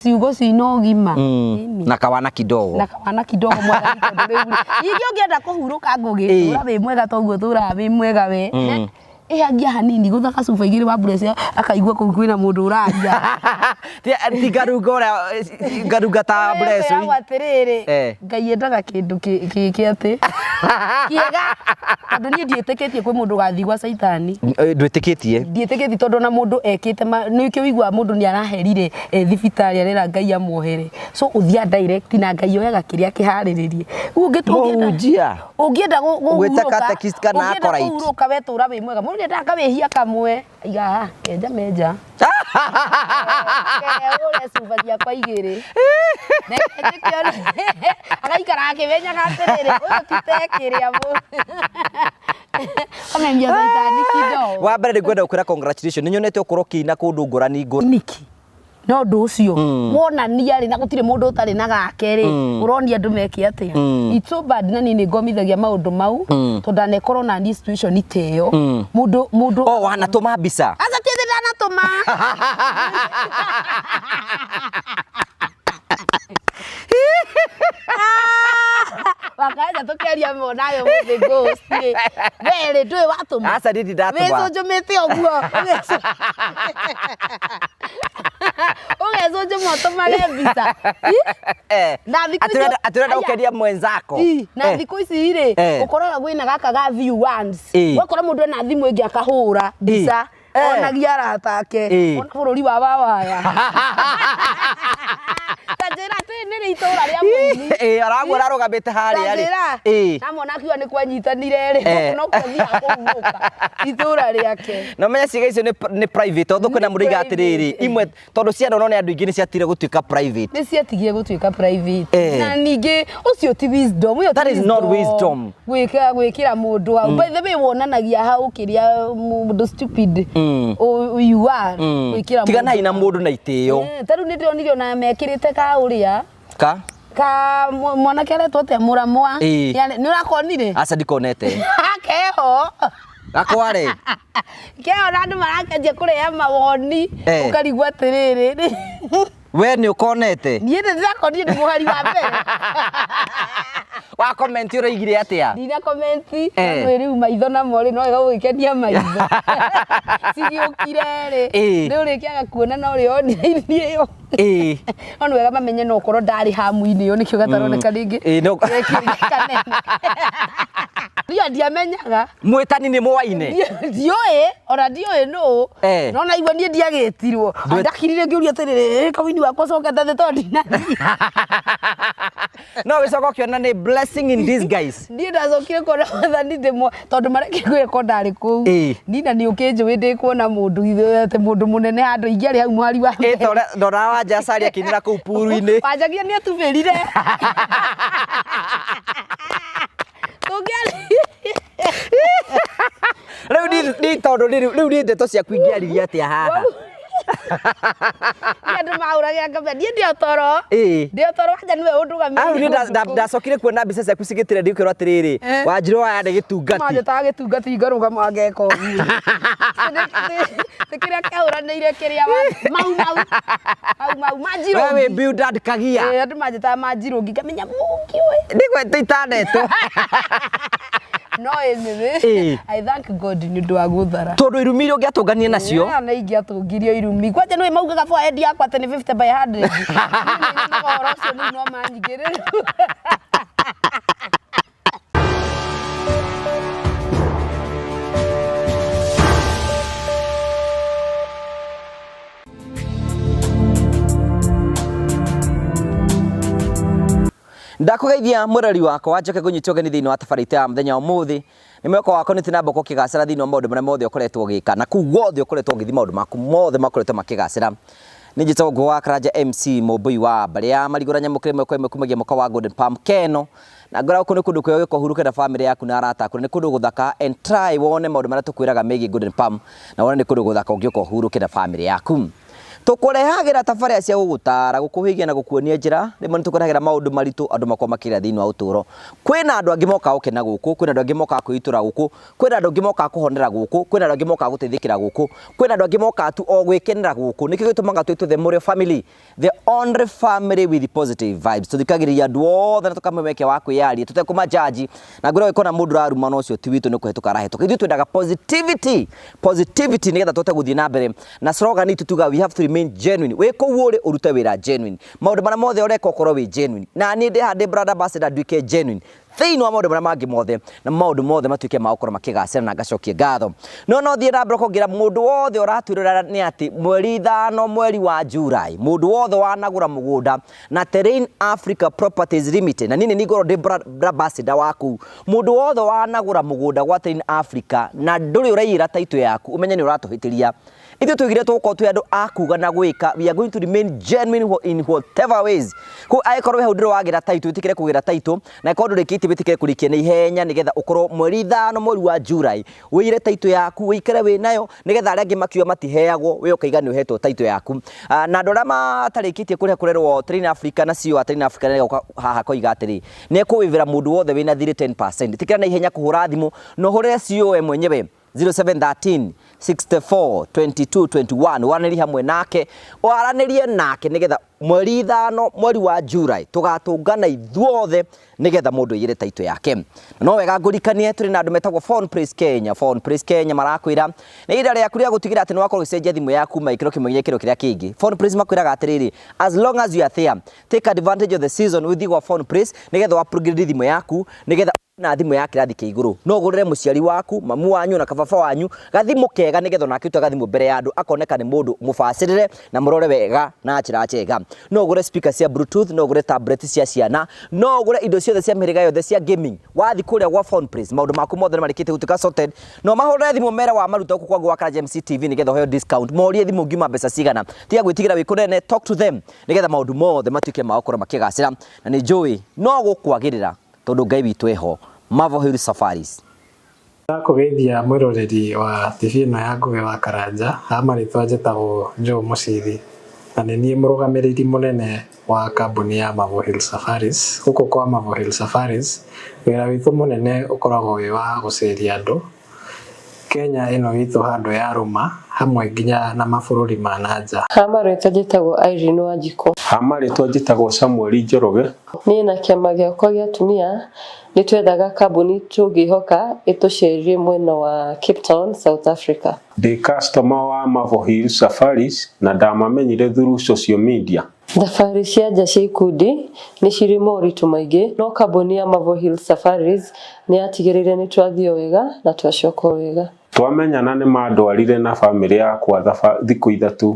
Ciugo cina ũgima. Ĩni. Na kawana kidogo. Na kawana kidogo mwathani tondũ rĩu rĩ, ningĩ ũngĩenda kũhurũka ngũgĩ, tũra wĩ mwega toguo tũraga wĩ mwega we. Ĩhangia hanini gũtha gacuba igĩrĩ wa mbura akaigua kũu kwĩna mũndũ ũraria. Ti ngarunga ũrĩa ngarunga ta mbura Kwĩragwo atĩrĩrĩ, Ngai endaga kĩndũ kĩ atĩ kĩega, tondũ niĩ ndiĩtĩkĩtie kwĩ mũndũ ũgathiĩ gwa caitani. Ndwĩtĩkĩtie? Ndiĩtĩkĩtie tondũ ona mũndũ ekĩte nĩkĩo ũiguaga mũndũ nĩ araherire e thibitarĩ arera Ngai amuohere. So ũthiaga direct na Ngai oyaga kĩrĩa kĩharĩrĩrie. Rĩu Mũhunjia. Ũngĩenda Ũgwĩta catechist kana ũngĩenda acolyte? kũhurũka we tũra wĩ mwega. Mũndũ nĩendaga kawĩhia kamwe. Aiga haha kenja menja. Keũre cuba ciakwa igĩrĩ. Reke njĩke ũrĩa- Agaikara akĩmenyaga atĩrĩrĩ, ũyũ ti tekĩrĩa mũ. Amemia caitani kidogo. Wa mbere nĩ ngwenda gũkwĩra congratulations. Nĩ nyonete ũkorwo ũkĩina kũndũ ngũrani ngũrani. Nĩkĩ? Na ũndũ ũcio wonania rĩ, na gũtirĩ mũndũ ũtarĩ na gake rĩ, ũronia andũ meke atĩa? It's so bad na niĩ nĩ ngomithagia maũndũ mau, tondũ ndanekorwo na niĩ situation ta ĩyo. Mũndũ mũndũ Oh, wanatũma mbica? Aca ti atĩ ndanatũma. Wakaja tũkĩaria monayo mũthĩ ghost rĩ. We rĩ ndũĩ watũma? Aca niĩ ndindatũma. Wĩcũnjũmĩte ũguo. Ũgecũnjũma ũtũmage mbica. Na thikũ ici Atĩ ũrenda Aya. gũkenia mwenzako. Ii, na thikũ ici rĩ ũkoraga kwĩna gaka ga view once. Ũgakora mũndũ ena thimũ ĩngĩ akahũra mbica onagia arata ake ona bũrũri wa wawaya. Ta njĩra atĩ nĩrĩ itũra rĩa mũini. Aramwĩra arũgamĩte harĩa rĩ. Ta njĩra. Namwona akiuga nĩ kwanyitanire rĩ, no kuo athiaga kũhurũka itũra rĩake. Na ũmenye ciĩga icio nĩ private tondũ kwĩna mũndũ oigaga atĩrĩrĩ, imwe tondũ cianonwo nĩ andũ aingĩ nĩ ciatigire gũtuĩka private. Nĩ ciatigire gũtuĩka private. Na ningĩ ũcio ti wisdom, ũyũ ti That is not wisdom. Gwĩka gwĩkĩra mũndũ hau. By the way wonanagia hau kĩrĩa mũndũ stupid you are. Gwĩkĩra mũndũ. Tiganai na mũndũ na itĩo. Ta rĩu nĩ ndĩronire ona mekĩrĩte ka ũrĩa. Ka? Ka mwanake aretwo atĩa Mũramwa. Nĩ ũrakonire? Aca ndikonete. Keho. Gakware. Keho na andũ marakenjia kũrehe mawoni. Ũkarigwo atĩrĩrĩ. We nĩ ũkonete? Niĩ nĩ ndĩrakonire nĩ mũhari wa mbere. Wa comment ũroigire atĩa? Ndina comment, no rĩu maitho namo rĩ no wega gũgĩkenia maitho. Cigĩũkire rĩ, rĩu ũrĩkĩaga kuona na ũrĩa onire ĩyo. No nĩ wega mamenye no ũkorwo ndarĩ hamu-inĩ ĩyo nĩkĩo gataroneka rĩngĩ. Kanene. Niĩ ndiamenyaga. Mwĩtani nĩ mũwaine? Ndiũĩ, ona ndiũĩ nũ. No naigua niĩ ndiagĩtirwo. Ndakirire ngĩũria atĩrĩrĩ, kawini wakwa ũcokete thĩ tondũ ndinathiĩ. No ũgĩcoka ũkĩona nĩ blessing in disguise. Niĩ ndacokire kuona wathani ndĩmwo tondũ mareke ngwĩre ko ndarĩ kũu. Nina nĩ ũkĩnjũĩ ndĩkuona mũndũ atĩ mũndũ mũnene handũ ingĩarĩ hau mũhari wa mbere. Ta ũrĩa ndona Wanja Asali akĩinĩra kũu puru-inĩ. Wanjagia nĩ atubĩrire. Tũngĩarĩ Rĩu ni tondũ rĩu niĩ ndeto ciaku ingĩaririe atĩa haha? Niĩ andũ mahũragĩra ngambia niĩ ndĩ o toro. Ndĩ o toro Wanja nĩwe ũndũgamĩrĩire. Au niĩ ndacokire kuona mbica ciaku cigĩtrend ũkĩrwo atĩrĩrĩ, Wanjirũ aya nĩ gĩtungati. Manjĩtaga gĩtungati ngarũgama ngeka ũguo. Ti kĩrĩa kĩahũranĩire kĩrĩa mau mau. Mau mau manjirũngi. We wĩ Bildad Kagia. Andũ manjĩtaga manjirũngi ngamenya mũngi ũyũ. Nĩgwetwo itanetwo. No anyway, I thank God nĩ ũndũ wa gũthara. Tondũ irumi iria ũngĩatũnganire nacio. Na ingĩatũngirio irumi. Kwanja nĩũĩ maugaga forehead yakwa atĩ nĩ 50 by 100. Niĩ nĩ nyonaga ũhoro ũcio rĩu no manyingĩrĩre. Ndakũgeithia mwĩrori wakwa njoke ngũnyite ũgeni thĩinĩ wa tabarĩra itũ ya mũthenya wa ũmũthĩ. Nĩ mwĩhoko wakwa nĩ ũthiĩ ũkĩgacĩra thĩinĩ wa maũndũ marĩa mothe ũkoretwo ũgĩka na kũu guothe ũkoretwo ũgĩthiĩ maũndũ maku mothe makoretwo makĩgacĩra. Nĩ njĩtagwo Ngũgũ wa Karanja MC Mũmbũi wa mbarĩ ya Marigũ na Nyamũ kĩrĩma kwa ĩmwe kumagia mũka wa Golden Palm Keno. Na ngora gũkũ nĩ kũndũ kwega gũka ũhurũke na famĩlĩ yaku na arata aku. Na nĩ kũndũ gũthaka and try wone maũndũ marĩa tũkwĩraga megiĩ Golden Palm na wone nĩ kũndũ gũthaka ũngĩũka ũhurũke na famĩlĩ yaku. Tũkũrehagĩra tabarĩra cia gũgũtara, gũkũhĩgia na gũkuonia njĩra. Rĩmwe nĩ tũkũrehagĩra maũndũ maritũ andũ makoragwo makĩgerera thĩinĩ wa ũtũũro. Kwĩna andũ angĩ mokaga gũkena gũkũ, kwĩna andũ angĩ mokaga kwĩitũra gũkũ, kwĩna andũ angĩ mokaga kũhonera gũkũ, kwĩna andũ angĩ mokaga gũteithĩkĩra gũkũ, kwĩna andũ angĩ mokaga tu o gwĩkenera gũkũ. Nĩkĩo gĩtũmaga twĩtwo The Mũrĩo Family, the only family with positive vibes. Tũthikagĩrĩria andũ othe na tũkamahe mweke wa kwĩyaria tũtekũmajaji. Na ngwĩra ũngĩkona mũndũ ũrarumana ũcio ti witũ nĩ kũhetũka arahĩtũka. Ithuĩ twendaga positivity, positivity nĩgetha tũhote gũthiĩ na mbere. Na slogan itũ tugaga we have to remain genuine. Wĩ kũu ũrĩ ũrute wĩra genuine. Maũndũ marĩa mothe ũreka ũkorwo wĩ genuine. Na niĩ ndĩ haha ndĩ brand ambassador nduĩke genuine thĩinĩ wa maũndũ marĩa mangĩ mothe, na maũndũ mothe matuĩke ma gũkorwo makĩgacĩra na ngacokie ngatho. No no thiĩ na mbere kũngira mũndũ wothe ũratwĩrorera nĩ atĩ mweri 5 mweri wa July, mũndũ wothe wanagũra mũgũnda na Terrain Africa Properties Limited, na niĩ nĩ ngorwo ndĩ brand ambassador waku, mũndũ wothe wanagũra mũgũnda gwa Terrain Africa na ndũrĩ ũraiyĩra title yaku, ũmenye nĩ ũratũhĩtĩria. Ithuĩ tuigire tũgũkorwo twĩ andũ a kuga na gwĩka. We are going to remain genuine in whatever ways. Kũu angĩkorwo wĩ hau ndũrĩ wagĩra title, wĩtĩkĩre kũgĩra title, na angĩkorwo ndũrĩkĩtie wĩtĩkĩre kũrĩkia na ihenya, nĩgetha ũkorwo mweri 5 mweri wa July wĩire title yaku, wĩikare wĩ nayo, nĩgetha arĩa angĩ makiuga matiheagwo, we ũkaiga nĩ ũhetwo title yaku. Na andũ arĩa matarĩkĩtie kũrĩha kũrerwo Terrain Africa na CEO wa Terrain Africa nĩ haha koiga atĩrĩ, nĩ ekũwĩvĩra mũndũ wothe wĩna thirĩ 10%. Ĩtĩkĩra na ihenya kũhũra thimũ na ũhũrĩre CEO we mwenyewe 0713 64 22 21, waranĩrie hamwe nake, waranĩrie nake nĩgetha mweri 5 mweri wa July tũgatũngana ithuothe nĩgetha mũndũ aiyĩre title yake. No wega ngũrikanie tũrĩ na andũ metagwo Phone Place Kenya. Phone Place Kenya marakwĩra nĩ ihinda rĩaku rĩa gũtigĩrĩra atĩ nĩ wakorwo ũgĩcenjia thimũ yaku kuma gĩkĩro kĩmwe nginya gĩkĩro kĩrĩa kĩngĩ. Phone Place makwĩraga atĩrĩrĩ, as long as you are there, take advantage of the season, ũthiĩ gwa Phone Place nĩgetha upgrade thimũ yaku, nĩgetha na thimũ ya kĩrathi kĩa igũrũ. No ũgũrĩre mũciari waku, mamu wanyu na kababa wanyu gathimũ kega, nĩgetha onake ũtua gathimũ mbere ya andũ akoneka nĩ mũndũ mũbacĩrĩre na mũrore wega na njĩra njega. No ũgũre speaker cia bluetooth, no ũgũre tablet cia ciana, no ũgũre indo ciothe cia mĩhĩrĩga yothe cia gaming. Wathiĩ kũrĩa gwa Phone Place maũndũ maku mothe nĩ marĩkĩtie gũtuĩka sorted. No mahũrĩre thimũ mere wa maruta gũkũ kwa gwa James TV nĩgetha ũheo discount. Morie thimũ ngiuma mbeca cigana. Tiga gwĩtigĩra wĩ kũnene, talk to them nĩgetha maũndũ mothe matuĩke ma gũkorwo makĩgacĩra. Na nĩ njũĩ no gũkwagĩrĩra tondũ Ngai witũ eho. Marvel Hill Safaris. Ndakũgeithia mwĩroreri wa TV ĩno ya Ngũgĩ wa Karanja. Ha marĩtwa njĩtagwo Joe Mũciri na nĩ niĩ mũrũgamĩrĩri mũnene wa kambuni ya Marvel Hill Safaris. Gũkũ kwa Marvel Hill Safaris wĩra witũ mũnene ũkoragwo wĩ wa gũceria andũ Kenya ĩno itũ handũ ya rũma hamwe nginya na mabũrũri ma na nja. Ha marĩtwa njĩtagwo Irene Wanjikũ. Ha marĩtwa njĩtagwo Samuel Njoroge. Niĩ na kĩama gĩakwa gĩa atumia nĩ twethaga kambuni tũngĩhoka ĩtũcerie mwena wa Cape Town, South Africa. Ndĩ customer wa Marvel Hill Safaris na ndamamenyire through social media. Thabarĩ cia nja cia ikundi nĩ cirĩ moritũ maingĩ, no kambuni ya Marvel Hill Safaris nĩ yatigĩrĩire nĩ twathiĩ wega na twacoka wega. Twamenyana nĩ mandwarire na bamĩrĩ yakwa thikũ 3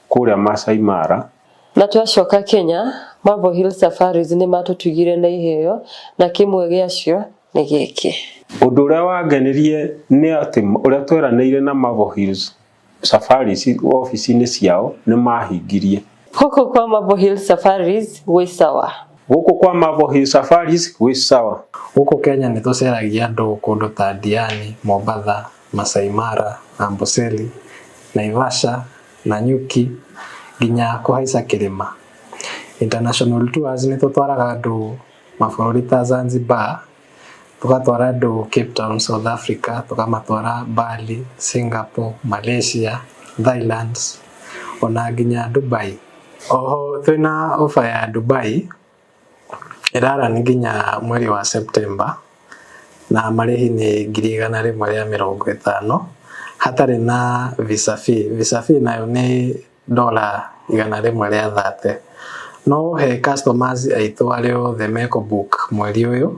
kũrĩa Masai Mara. Na twacoka Kenya, Marvel Hill Safaris nĩ matũtugire na iheo na kĩmwe gĩacio nĩ gĩkĩ. Ũndũ ũrĩa wangenirie nĩ atĩ ũrĩa tweranĩire na Marvel Hills Safaris obici-inĩ ciao nĩ mahingirie. Gũkũ kwa Marvel Hill Safaris gwĩ sawa. Gũkũ kwa Marvel Hill Safaris gwĩ sawa. Gũkũ Kenya nĩ tũceragia andũ kũndũ ta Diani, Mombatha, Masai Mara, Amboseli, Naivasha, Nanyuki nginya kũhaica kĩrĩma. International tours nĩ tũtwaraga andũ mabũrũri ta Zanzibar, tũgatwara andũ Cape Town, South Africa, tũkamatwara Bali, Singapore, Malaysia, Thailand ona nginya Dubai. Oho twĩna offer ya Dubai ĩrarani nginya mweri wa September na marĩhi nĩ 150,000 hatarĩ na visa fee. Visa fee nayo nĩ $130. No he customers aitũ arĩa othe mekũ book mweri ũyũ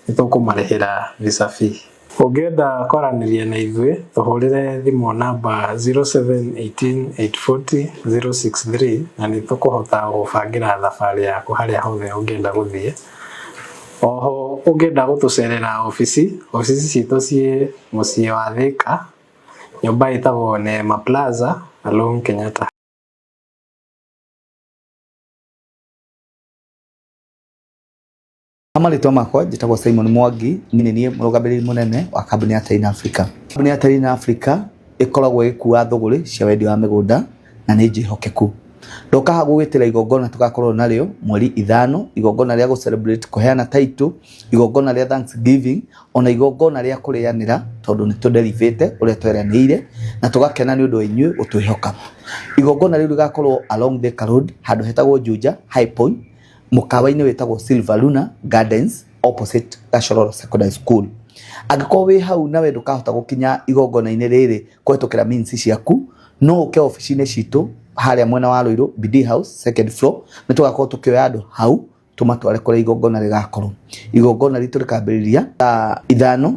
nĩ tũkũmarĩhĩra visa fee. Ũngĩenda kwaranĩria na ithuĩ tũhũrĩre thimũ namba 0718 840 063 na nĩ tũkũhota gũbangĩra thabarĩ yaku harĩa hothe ũngĩenda gũthiĩ. Oho ũngĩenda gũtũcerera obici, obici citũ ciĩ mũciĩ wa Thika, nyũmba ĩtagwo Neema Plaza along Kenyatta. Marĩtwa makwa njĩtagwo Simon Mwangi, niĩ nĩ niĩ mũrũgamĩrĩri mũnene wa kambuni ya Terrain Africa. Kambuni ya Terrain Africa ĩkoragwo ĩgĩkua thũgũrĩ cia wendia wa mĩgũnda Na nĩ njĩhokeku. Ndoka haha gũgwĩtĩra igongona tũgakorwo narĩo mweri 5, igongona rĩa gũ celebrate kũheana title, igongona rĩa thanksgiving, ona igongona rĩa kũrĩanĩra, tondũ nĩ tũderivĩte ũrĩa tweranĩire na tũgakena nĩ ũndũ wa inyuĩ gũtwĩhoka. Igongona rĩu rĩgakorwo along Thika Road, handũ hetagwo Juja High Point, mũkawa-inĩ wĩtagwo Silver Luna Gardens, opposite Gachororo Secondary School. Angĩkorwo wĩ hau nawe ndũkahota gũkinya igongona-inĩ rĩrĩ kũhetũkĩra means ciaku, no ũke obici-inĩ citũ harĩa mwena wa Ruiru, BD House, second floor, nĩ tũgakorwo tũkĩoya andũ hau tũmatware kũrĩa igongona rĩgakorwo. Igongona ritũ rĩkambĩrĩria thaa 5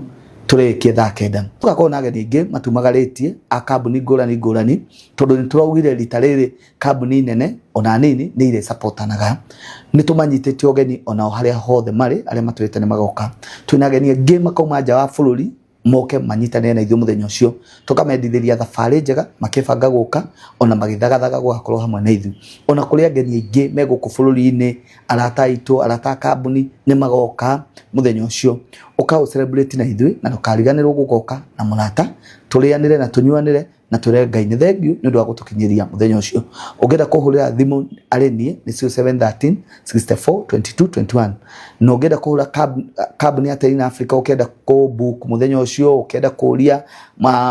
tũrĩkie thaa 9. Tũgakorwo na ageni aingĩ matumagarĩtie a kambuni ngũrani ngũrani, tondũ nĩ tũraugire rita rĩrĩ kambuni nene ona nini nĩ irĩ supportanaga. Nĩ tũmanyitĩte ũgeni onao harĩa hothe marĩ, arĩa matwĩrĩte nĩ magoka. Twĩna ageni angĩ makauma nja wa bũrũri moke manyitanĩre na ithuĩ mũthenya ũcio, tũkamendithĩria thabarĩ njega makĩbanga gũka ona magĩthagathaga gũgakorwo hamwe na ithuĩ. Ona kũrĩ ageni aingĩ me gũkũ bũrũri-inĩ, arata aitũ, arata a kambuni nĩ magoka mũthenya ũcio. Ũka ũ celebrate na ithuĩ na ndũkariganĩrwo gũgoka na mũrata, tũrĩanĩre na tũnyuanĩre na twĩre Ngai nĩ thengiũ nĩ ũndũ wa gũtũkinyĩria mũthenya ũcio. Ũngĩenda kũhũrĩra thimũ arĩ niĩ nĩ 0713 64 22 21. Na ũngĩenda kũhũra kambuni ya Terina Africa, ũkĩenda kũ book mũthenya ũcio, ũkĩenda kũria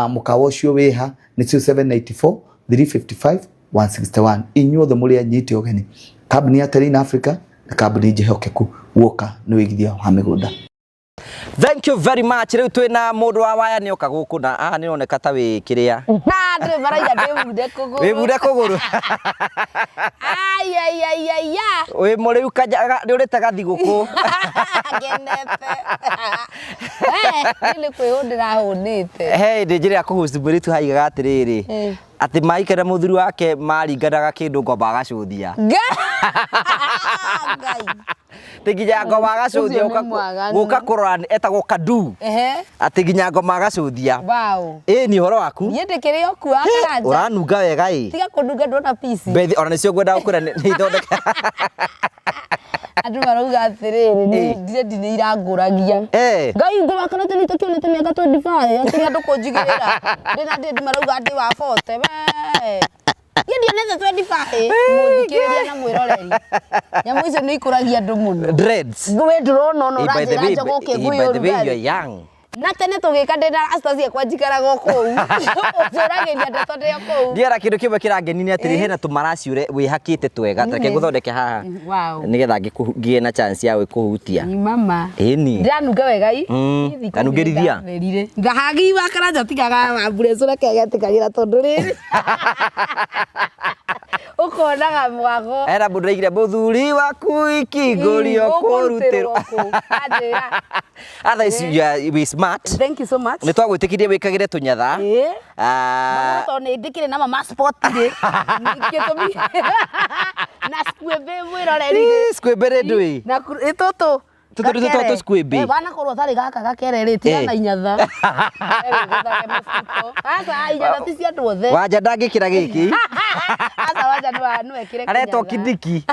mũkawa ũcio wĩha, nĩ 0794 355 161. Inyuothe mũrĩ anyite ũgeni. Kambuni ya Terina Africa nĩ kambuni njĩhokeku, guoka nĩ wĩigithia wa mĩgũnda. Thank you very much. Rĩu twĩna mũndũ wa waya nĩ oka gũkũ na haha nĩ roneka ta wĩ kĩrĩa. Na ndĩ maraiga ndĩ munde kũgũrũ. Wĩ munde kũgũrũ. Ai ai ai ai ya. Wĩ mũrĩu kanja nĩ ũrĩte gathigũkũ. Ngenete. Eh, nĩ kwĩhũndĩra hũndĩte. He ndĩ njĩra ya kũhost mũirĩtu haigaga atĩrĩrĩ. Atĩ maikara mũthuri wake maringanaga kĩndũ ngomba agacũthia. Ngai. Atĩ nginya ngoma agacũthia Ũcio nĩ mwaganu. gũka kũrora etagwo kadu. Ehe. Atĩ nginya ngoma agacũthia. Wow. Ĩ ni ũhoro waku. Niĩ ndĩkĩrĩ o kuo Karanja. Ũranunga wega ĩ. Tiga kũnunga ndona pici. Bethi ona nĩcio ngwenda gũkwĩra nĩ ithondeka. Andũ marauga atĩrĩrĩ, Ĩ. dread nĩ irangũragia. Eh. Ngai ngũraka na tene itakĩonete mĩaka 25 atĩrĩ andũ kũnjigĩrĩra. Ndĩna dread marauga ndĩ wa 40. We. Niĩ ndionete 25. Mũthikĩrĩria na mwĩroreri. Nyamũ icio nĩ ikũragia andũ mũno. Dreads. We ndũrona ona Eh, by the ũranjĩra way, njogoke eh, by ngũyũ the way, you are ũrugarĩ. young. Na tene tũgĩka ndĩ na rasta ciakwa njikaraga o kũu. Ũtũragĩria ndeto ndĩ o kũu. Ndiera kĩndũ kĩmwe kĩrangenia nĩ atĩrĩ Eh. hena tũmaraci wĩhakĩte twega ta reke ngũthondeke haha Wow. nĩgetha ngĩe na chance ya gũkũhutia. Ni mama. Ĩni. Ndĩranunga wega i. Niĩ thikũ Nungĩrithia. ndatherire. Ngahagi wa Karanja tigaga wa mburecũ reke getĩkagĩra tondũ rĩrĩ. Ũkonaga mwago. Era mũndũ aigire mũthuri waku ikingũrio kũrutĩrwo. kũ. Anjĩra. Otherwise you are we smart. Thank you so much. Nĩ twagwĩtĩkirie wĩkagĩre tũnyatha. Ĩĩ. Ah, Tondũ nĩ ndĩkĩrĩ na mama sport rĩ. Gĩtũmi. Na squebe mwĩroreri rĩ. ĩ, squebe rĩ ndũĩ. Na ĩ tũtũ. Tũtũ nĩ tũtũ squebe. Eh, wanakorwo ũtarĩ gaka gakere rĩ, tiga Eh. na inyatha. Wĩgũthage mũbuto. Aca, inyatha ti cia andũ othe. Wanja ndangĩkĩra gĩkĩ. Aca, wanja no ekĩre Aretwo kĩnyatha. kindiki.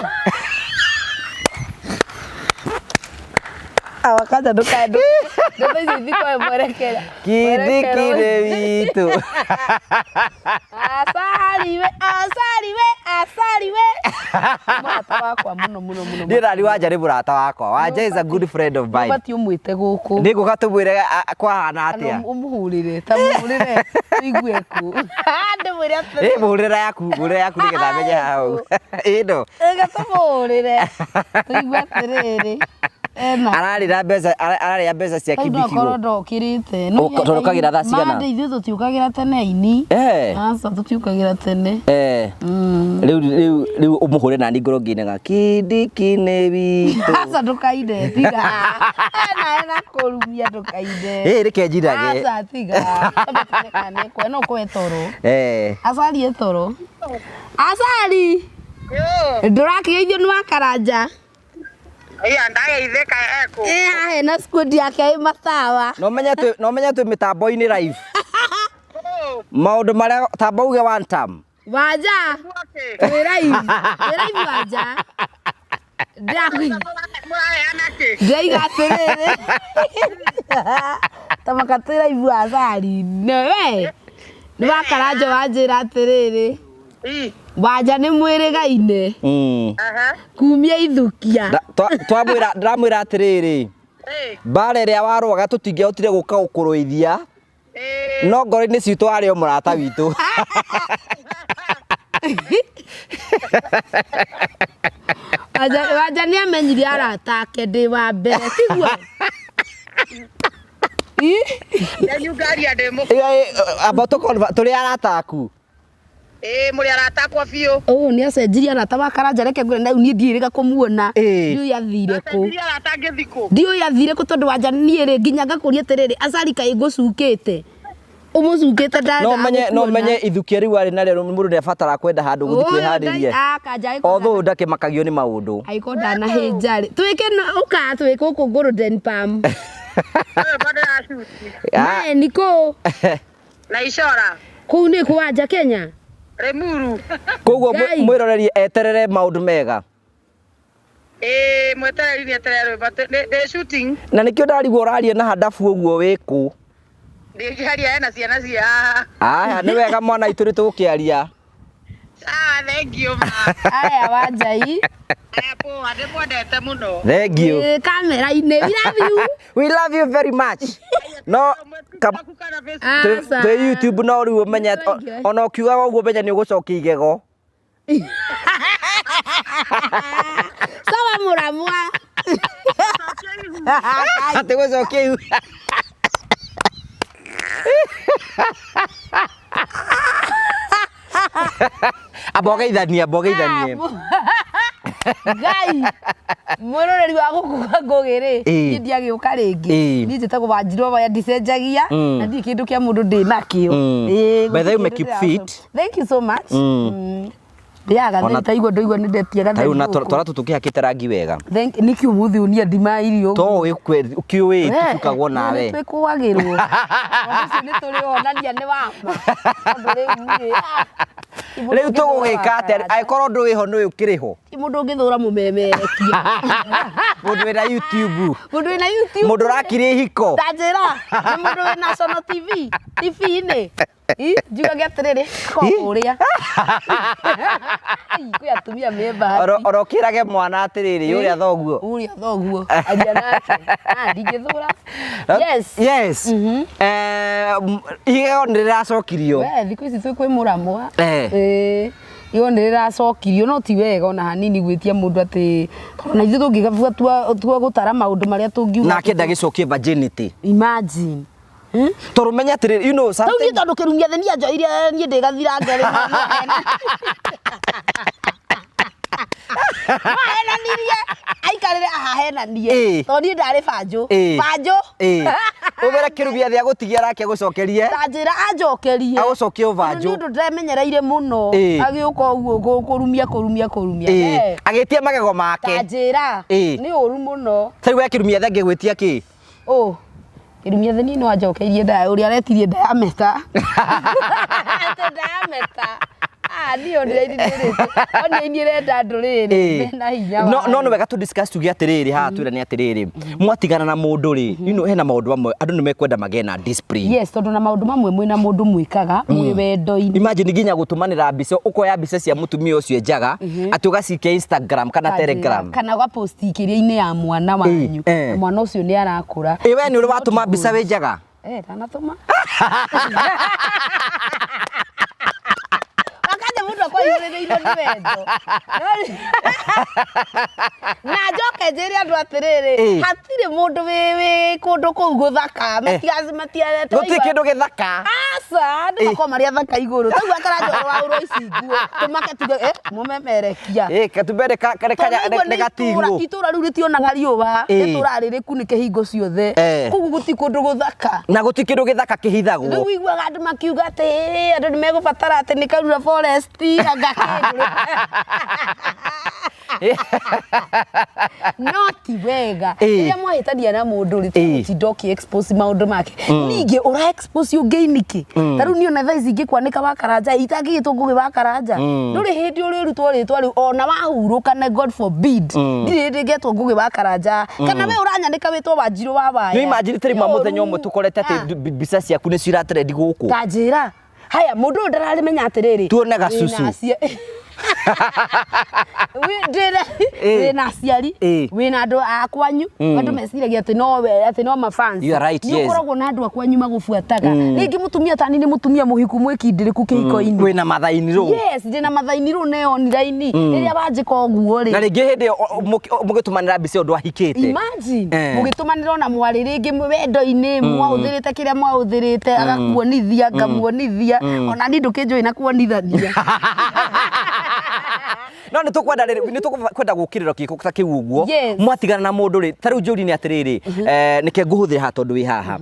Awa kwanza ndukae ndeto ici ithikoe mwerekera. Kindiki nĩ witũ. Asali we, asali we, asali we. Mũrata wakwa mũno mũno mũno. Niĩ nani Wanja nĩ mũrata wakwa. Wanja is a good friend of mine. Ũbatiĩ ũmwĩte gũkũ. Nĩ ngũka tũmwĩre kwahana Kana atĩa. ũmũhũrĩre, ta mũhũrĩre tũigue kũ. Ndĩmwĩre atĩrĩ. Ĩ mũhũrĩre yaku, mũhũrĩre yaku nĩgetha amenye hau. Ĩ no. Reke tũmũhũrĩre tũigue atĩrĩrĩ. Ena. Ararĩra mbeca, ararĩa mbeca cia Rĩu no akorwo kindiki. ndokĩrĩte. Tondũ ũkagĩra thaa cigana? Mande ithuĩ tũtiũkagĩra tene ini. Eh. Aca tũtiũkagĩra tene. Eh. Rĩu rĩu rĩu ũmũhũre nani ngoro ngĩinaga kindiki nĩ witũ. Aca ndũkaine tiga. Ena ena kũrumia ndũkaine. Ĩ reke njinage. Aca tiga. Tondũ no kwe toro. Eh. Acari e toro. Acari. Ndũrakĩgeithio nĩ wa Karanja. Iya ndageithĩka ekũ. Ĩ haha hena squad yake ĩ matawa. No menye twĩ no menye twĩ mĩtambo-inĩ live. Maũndũ marĩa tamba uge one term. Wanja. Twĩ live. Twĩ live Wanja. Mũraheana kĩ? Ndĩraiga atĩrĩrĩ. Ta maka twĩ live Acari. Newe. Nĩ wa Karanja wanjĩra atĩrĩrĩ. Ii. Wanja nĩ mwĩrĩgaine Aha. kumia ithukia. Twamwĩra ndĩramwĩra atĩrĩrĩ Eh. mbara ĩrĩa warũaga tũtingĩahotire gũka gũkũrũithia Eh. no ngoro-inĩ citũ arĩ o mũrata witũ. Wanja nĩ amenyire arata ake ndĩ wa mbere tiguo? Ii? Ndanyu ngaria ndĩ mũ. Amba tũrĩ arata aku. Ĩĩ mũrĩ arata akwa biũ. Ũũ nĩ acenjirie arata wa Karanja reke ngwĩre na rĩu niĩ ndiĩrĩga kũmuona. Ĩĩ. Ndiũĩ athire kũ. Acenjirie arata ngĩthiĩ kũ? Ndiũĩ athire kũ tondũ Wanja niĩ rĩ nginya ngakũria atĩrĩrĩ Azari kaĩ ngũcukĩte. Ũmũcukĩte No menye no menye ithukia rĩu arĩ narĩo mũndũ nĩ abatara kwenda handũ gũthiĩ kwĩharĩria. Although ndakĩmakagio nĩ maũndũ. Angĩkorwo ndanahĩnja rĩ twĩke ũka twĩ gũkũ Golden Palm. Ũyũ bado ya-shoot. Mae nĩ kũ? Na icora. Kũu nĩ kũ Wanja Kenya? Limuru. Koguo Ngai. mwĩroreri eterere maũndũ mega. Ĩĩ mwetereri nĩ eterere rwĩmbo. Ndĩ shooting. Na nĩkĩo ndarigwo ũraria na handabu ũguo wĩ kũ. Ndĩngĩaria hena ciana cia haha. Aya nĩ wega mwana itũ nĩ tũgũkĩaria. Sawa, thank you ma. Aya Wanjai. Aya poa, ndĩmwendete mũno. Thank you. Ĩ, kamera-inĩ. We love you. We love you very much. No Waku kana Facebook? Aca. twĩ YouTube no rĩu ũmenye Thank you. ona ũkiugaga ũguo ũmenye nĩ ũgũcokia igego. Sawa mũramwa. Atĩ gũcokia ihu. Amba ũgeithanie, amba ũgeithanie. Ngai mwĩroreri wa gũkũ kwa Ngũgĩ rĩ Ĩĩ. niĩ ndiagĩũka rĩngĩ Ĩĩ. niĩ njĩtagwo Wanjirũ Waya ndicenjagia na ndirĩ kĩndũ kĩa mũndũ ndĩ nakĩo Ĩĩ, By the way, gũtirĩ ume kĩndũ keep ndĩracoka. fit. Thank you so much. Ndĩaga Ona- gatheri taigua ndoigua nĩ ndetia Ta gatheri rĩu na gũkũ. twara tũtũ tũkĩhakĩte rangi wega. Thank nĩkĩ ũmũthĩ ũnia ndima irio ũguo? To ũkĩũĩ tũcukagwo nawe. Twĩkũagĩrwo. Ũndũ ũcio nĩ tũrĩ onania nĩ wa ma. Tondũ rĩu rĩ, ah, ti mũndũ Rĩu ũngĩthũra tũgũgĩka atĩa? wa Angĩkorwo ndũĩ ho nĩũĩ ũkĩrĩ ho. Ti mũndũ ũngĩthũra mũmemerekia. Mũndũ wĩna YouTube. Mũndũ wĩna YouTube. Mũndũ ũrakirie ihiko. Ta njĩra, nĩ mũndũ wĩ National TV, TV-inĩ. Ĩ, njugage atĩrĩrĩ, ko ũrĩa. Ĩ, kwĩ atumia me bahati. Oro ũkĩrage mwana atĩrĩrĩ, ũrĩa thoguo. Ũrĩa thoguo. Aria nake. Ah, ndingĩthũra. Yes. Yes. Igego nĩ rĩracokirio. We, thikũ ici twĩ kwĩ mũramwa. Eh. Ĩĩ. Igego nĩ rĩracokirio no ti wega ona hanini gwĩtia mũndũ atĩ tondũ na ithuĩ tũngĩgatua tua gũtara maũndũ marĩa tũngiuga. Nake ndagĩcokie virginity. Imagine. Tondũ menye atĩrĩrĩ, you know Rĩu niĩ something. tondũ kĩrumia thĩ nianjoire niĩ ndĩgathirange rĩ no ahenanirie aikarĩre ahahenanie Ĩĩ. tondũ niĩ ndarĩ banjũ Ĩĩ. banjũ Ĩĩ. Ũmwĩre kĩrumia thĩ agũtigie arake agũcokerie. ta njĩra anjokerie Agũcokie Tondũ ũbanjũ. nĩ ũndũ ndemenyereire mũno Ĩĩ. agĩũka ũguo kũrumia kũrumia kũrumia Ĩĩ. Eh, Agĩtia magego ta make. njĩra Ĩĩ. nĩ ũru mũno Ta rĩu we kĩrumia thĩ angĩgwĩtia kĩ? ũ kĩrumia thĩ niĩ no anjokeirie nda ũrĩa aretirie ndayameta atĩ ndayameta Ah, niĩ onire onire inyĩrenda andũ rĩrĩ Ĩĩ. mena hinya no wa no nĩ wega tũ discuss tuge atĩrĩrĩ haha twĩra nĩ atĩrĩrĩ mwatigana na mũndũ rĩ you know hena maũndũ mamwe andũ nĩ mekwenda magĩe na discipline yes tondũ na maũndũ mamwe mwĩna mũndũ mwĩkaga mwĩ wendo-inĩ imagine nginya gũtũmanĩra mbica ũkoya mbica cia mũtumia ũcio njaga atĩ ũgacikia Instagram kana Telegram kana ũgaposti kĩrĩa-inĩ ya mwana wanyu eh. na mwana ũcio nĩ arakũra ĩ we nĩ ũrĩ watũma mbica wĩ njaga Eh, ndanatũma wakati mũndũ akwaihũrĩrĩirwo nĩ wendo na njoke njĩre andũ atĩrĩrĩ Ĩ. hatirĩ mũndũ wĩ wĩ kũndũ kũu gũthaka gũtirĩ kĩndũ gĩthaka aca andũ Ĩ. makorwo marĩ athaka igũrũ taguo akaranja waũrwo ici nguo tũmake tuge eh, mũmemerekia ĩ katumbere Tondũ nĩ nĩ gatigwo itũra rĩu rĩtionaga riũa Ĩ. itũra rĩrĩ kunĩke hingo ciothe Eh. koguo gũtirĩ kũndũ gũthaka na gũtirĩ kĩndũ gĩthaka kĩhithagwo rĩu iguaga andũ makiuga atĩ "Ĩ, andũ nĩ megũbatara atĩ nĩ Karura forest anga kĩndũ no ti wega Ĩ. rĩrĩa mwahĩtania na mũndũ rĩ Ĩ. tiga gũtinda ũkĩ expose maũndũ make ningĩ ũra expose ũngĩ nĩkĩ ta rĩu niĩ ona thaa ici ingĩkwanĩka wa Karanja itangĩgĩtwo Ngũgĩ wa Karanja ndũrĩ hĩndĩ ũrĩrutwo rĩtwa rĩu ona wahurũka na God forbid ndirĩ hĩndĩ ngetwo Ngũgĩ wa Karanja kana we ũranyanĩka wĩtwo Wanjirũ wa Waya nĩ imagine tĩrĩ Nĩ mũthenya ũmwe ũru. tũkorete Ah. atĩ mbica ciaku nĩ ciratrendi gũkũ ta njĩra Haya, mũndũ ũyũ ndararĩmenya atĩrĩrĩ, Tuone gacucu. wĩna wĩna aciari, wĩna andũ a kwanyu, andũ meciragia atĩ no we, atĩ no mafans. You are right, Nĩ yes. ũkoragwo na andũ a kwanyu magũbuataga. Rĩngĩ mũtumia tani nĩ mũtumia mũhiku mwĩkindĩrĩku kĩhiko-inĩ. Wĩna mathainirũ. Yes, ndĩna mathainirũ na online. Rĩrĩa wanjĩka ũguo rĩ. Na rĩngĩ hĩndĩ ĩyo mũgĩtũmanĩra mbica ĩyo ndwahikĩte. Imagine mũgĩtũmanĩra ona mwarĩ rĩngĩ wendo-inĩ, mwahũthĩrĩte kĩrĩa mwahũthĩrĩte, agakuonithia, ngamuonithia, ona niĩ ndũkĩnjũĩ na kuonithania. No nĩ tũkwenda rĩrĩ, nĩ tũkwenda gũkĩrĩra kĩko ta kĩu ũguo. Yes. Mwatigana na mũndũ rĩ, ta rĩu njũri nĩ atĩrĩrĩ, nĩke ngũhũthĩra haha tondũ wĩ haha.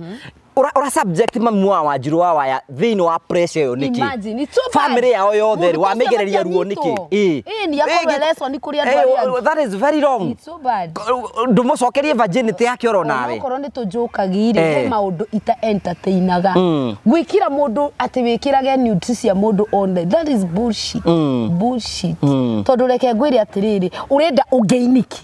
Ura subject mami wa Wanjiru wa Waya thĩinĩ wa pressure ĩyo nĩkĩ? Imagine, it's so bad. Family yao yothe rĩ, Mũndũ ũcio wamĩgereria ruo nĩkĩ? matianyitwo. Ĩĩ, nĩ akorwo lesson kũrĩ andũ arĩa angĩ. That is very wrong. It's so bad. Ndũmũcokerie virginity yake oro nawe. Onokorwo nĩ tũnjũkagi rĩ, he maũndũ ita entertainaga. Gwĩkĩra mũndũ atĩ wĩkĩrage nudes cia mũndũ online, that is bullshit. Bullshit. Tondũ reke ngwĩre atĩrĩrĩ, ũrenda ũngĩinĩki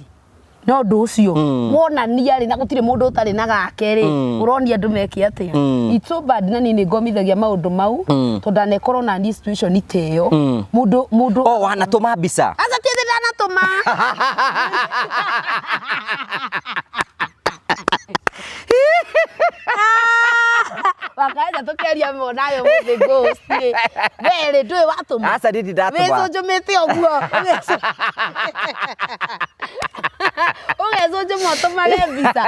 na ũndũ ũcio wonania rĩ, na gũtirĩ mũndũ ũtarĩ na gake rĩ, ũronia andũ meke atĩa? It's so bad. Na niĩ nĩ ngomithagia maũndũ mau, tondũ ndanekorwo na niĩ situation ta ĩyo. Mũndũ mũndũ O wanatũma mbica. Aca, ti atĩ ndanatũma. Wakaja tũkĩaria monayo mũthĩ ghost rĩ. We rĩ, ndũĩ watũma? Aca, niĩ ndindatũma. Wĩcũnjũmĩte ũguo. Ũgecũnjũma ũtũmage mbica.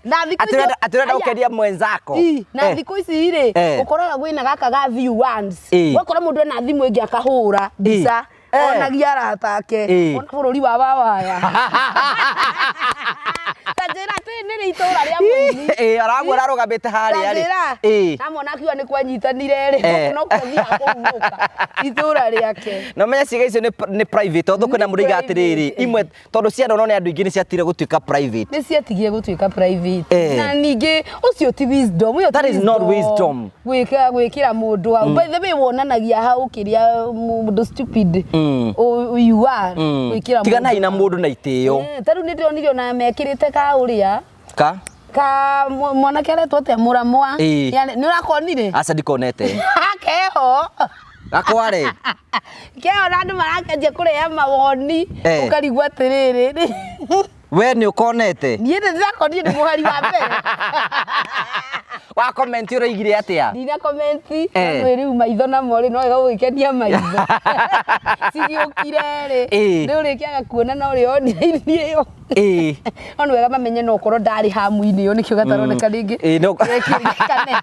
Na thikũ icio Atĩ ũrenda Aya. gũkenia mwenzako. Ii, na thikũ ici rĩ, ũkoraga kwĩna gaka ga view once. Ũgakora mũndũ ena thimũ ĩngĩ akahũra mbica, onagia arata ake. Ona bũrũri wa wawaya. Ta njĩra atĩ nĩ rĩ itũra rĩa mũini. Araguo ararũgamĩte harĩa rĩ. Ta njĩra. Namona akiuga nĩ kwanyitanire rĩ, no kũthiaga kũhurũka itũra rĩake. Na ũmenye ciĩga icio nĩ private, tondũ kwĩna Nĩ mũndũ oigaga atĩrĩrĩ, private. imwe tondũ ciana no nĩ andũ aingĩ nĩ ciatigire gũtuĩka private. Nĩ ciatigire gũtuĩka private. Na ningĩ ũcio ti wisdom, ũyũ ti That is not wisdom. Gwĩka gwĩkĩra mũndũ hau. By the way, wonanagia hau kĩrĩa mũndũ stupid you are. Gwĩkĩra Tiganai na mũndũ na itĩo. Ta rĩu nĩ ndĩronire ona mekĩrĩte ka ũrĩa Ka? Ka mwanake aretwo atĩa, Mũramwa. Nĩ ũrakonire? Aca, ndikonete. Keho. Gakware. Keho na andũ marakenjia kũreha mawoni. Ũkarigwo atĩrĩrĩ. We nĩ ũkonete? Niĩ nĩ ndĩrakonire, nĩ mũhari wa mbere. Wa comment ũroigire atĩa? Ndina comment. Rĩu rĩu maitho namo rĩ, no wega gũgĩkenia maitho. Cigĩũkire rĩ, nĩ ũrĩkĩaga kuona na ũrĩa onire ĩyo. No nĩ wega mamenye no ũkorwo ndarĩ hamu-inĩ ĩyo, nĩkĩo gataroneka rĩngĩ. No Kanene.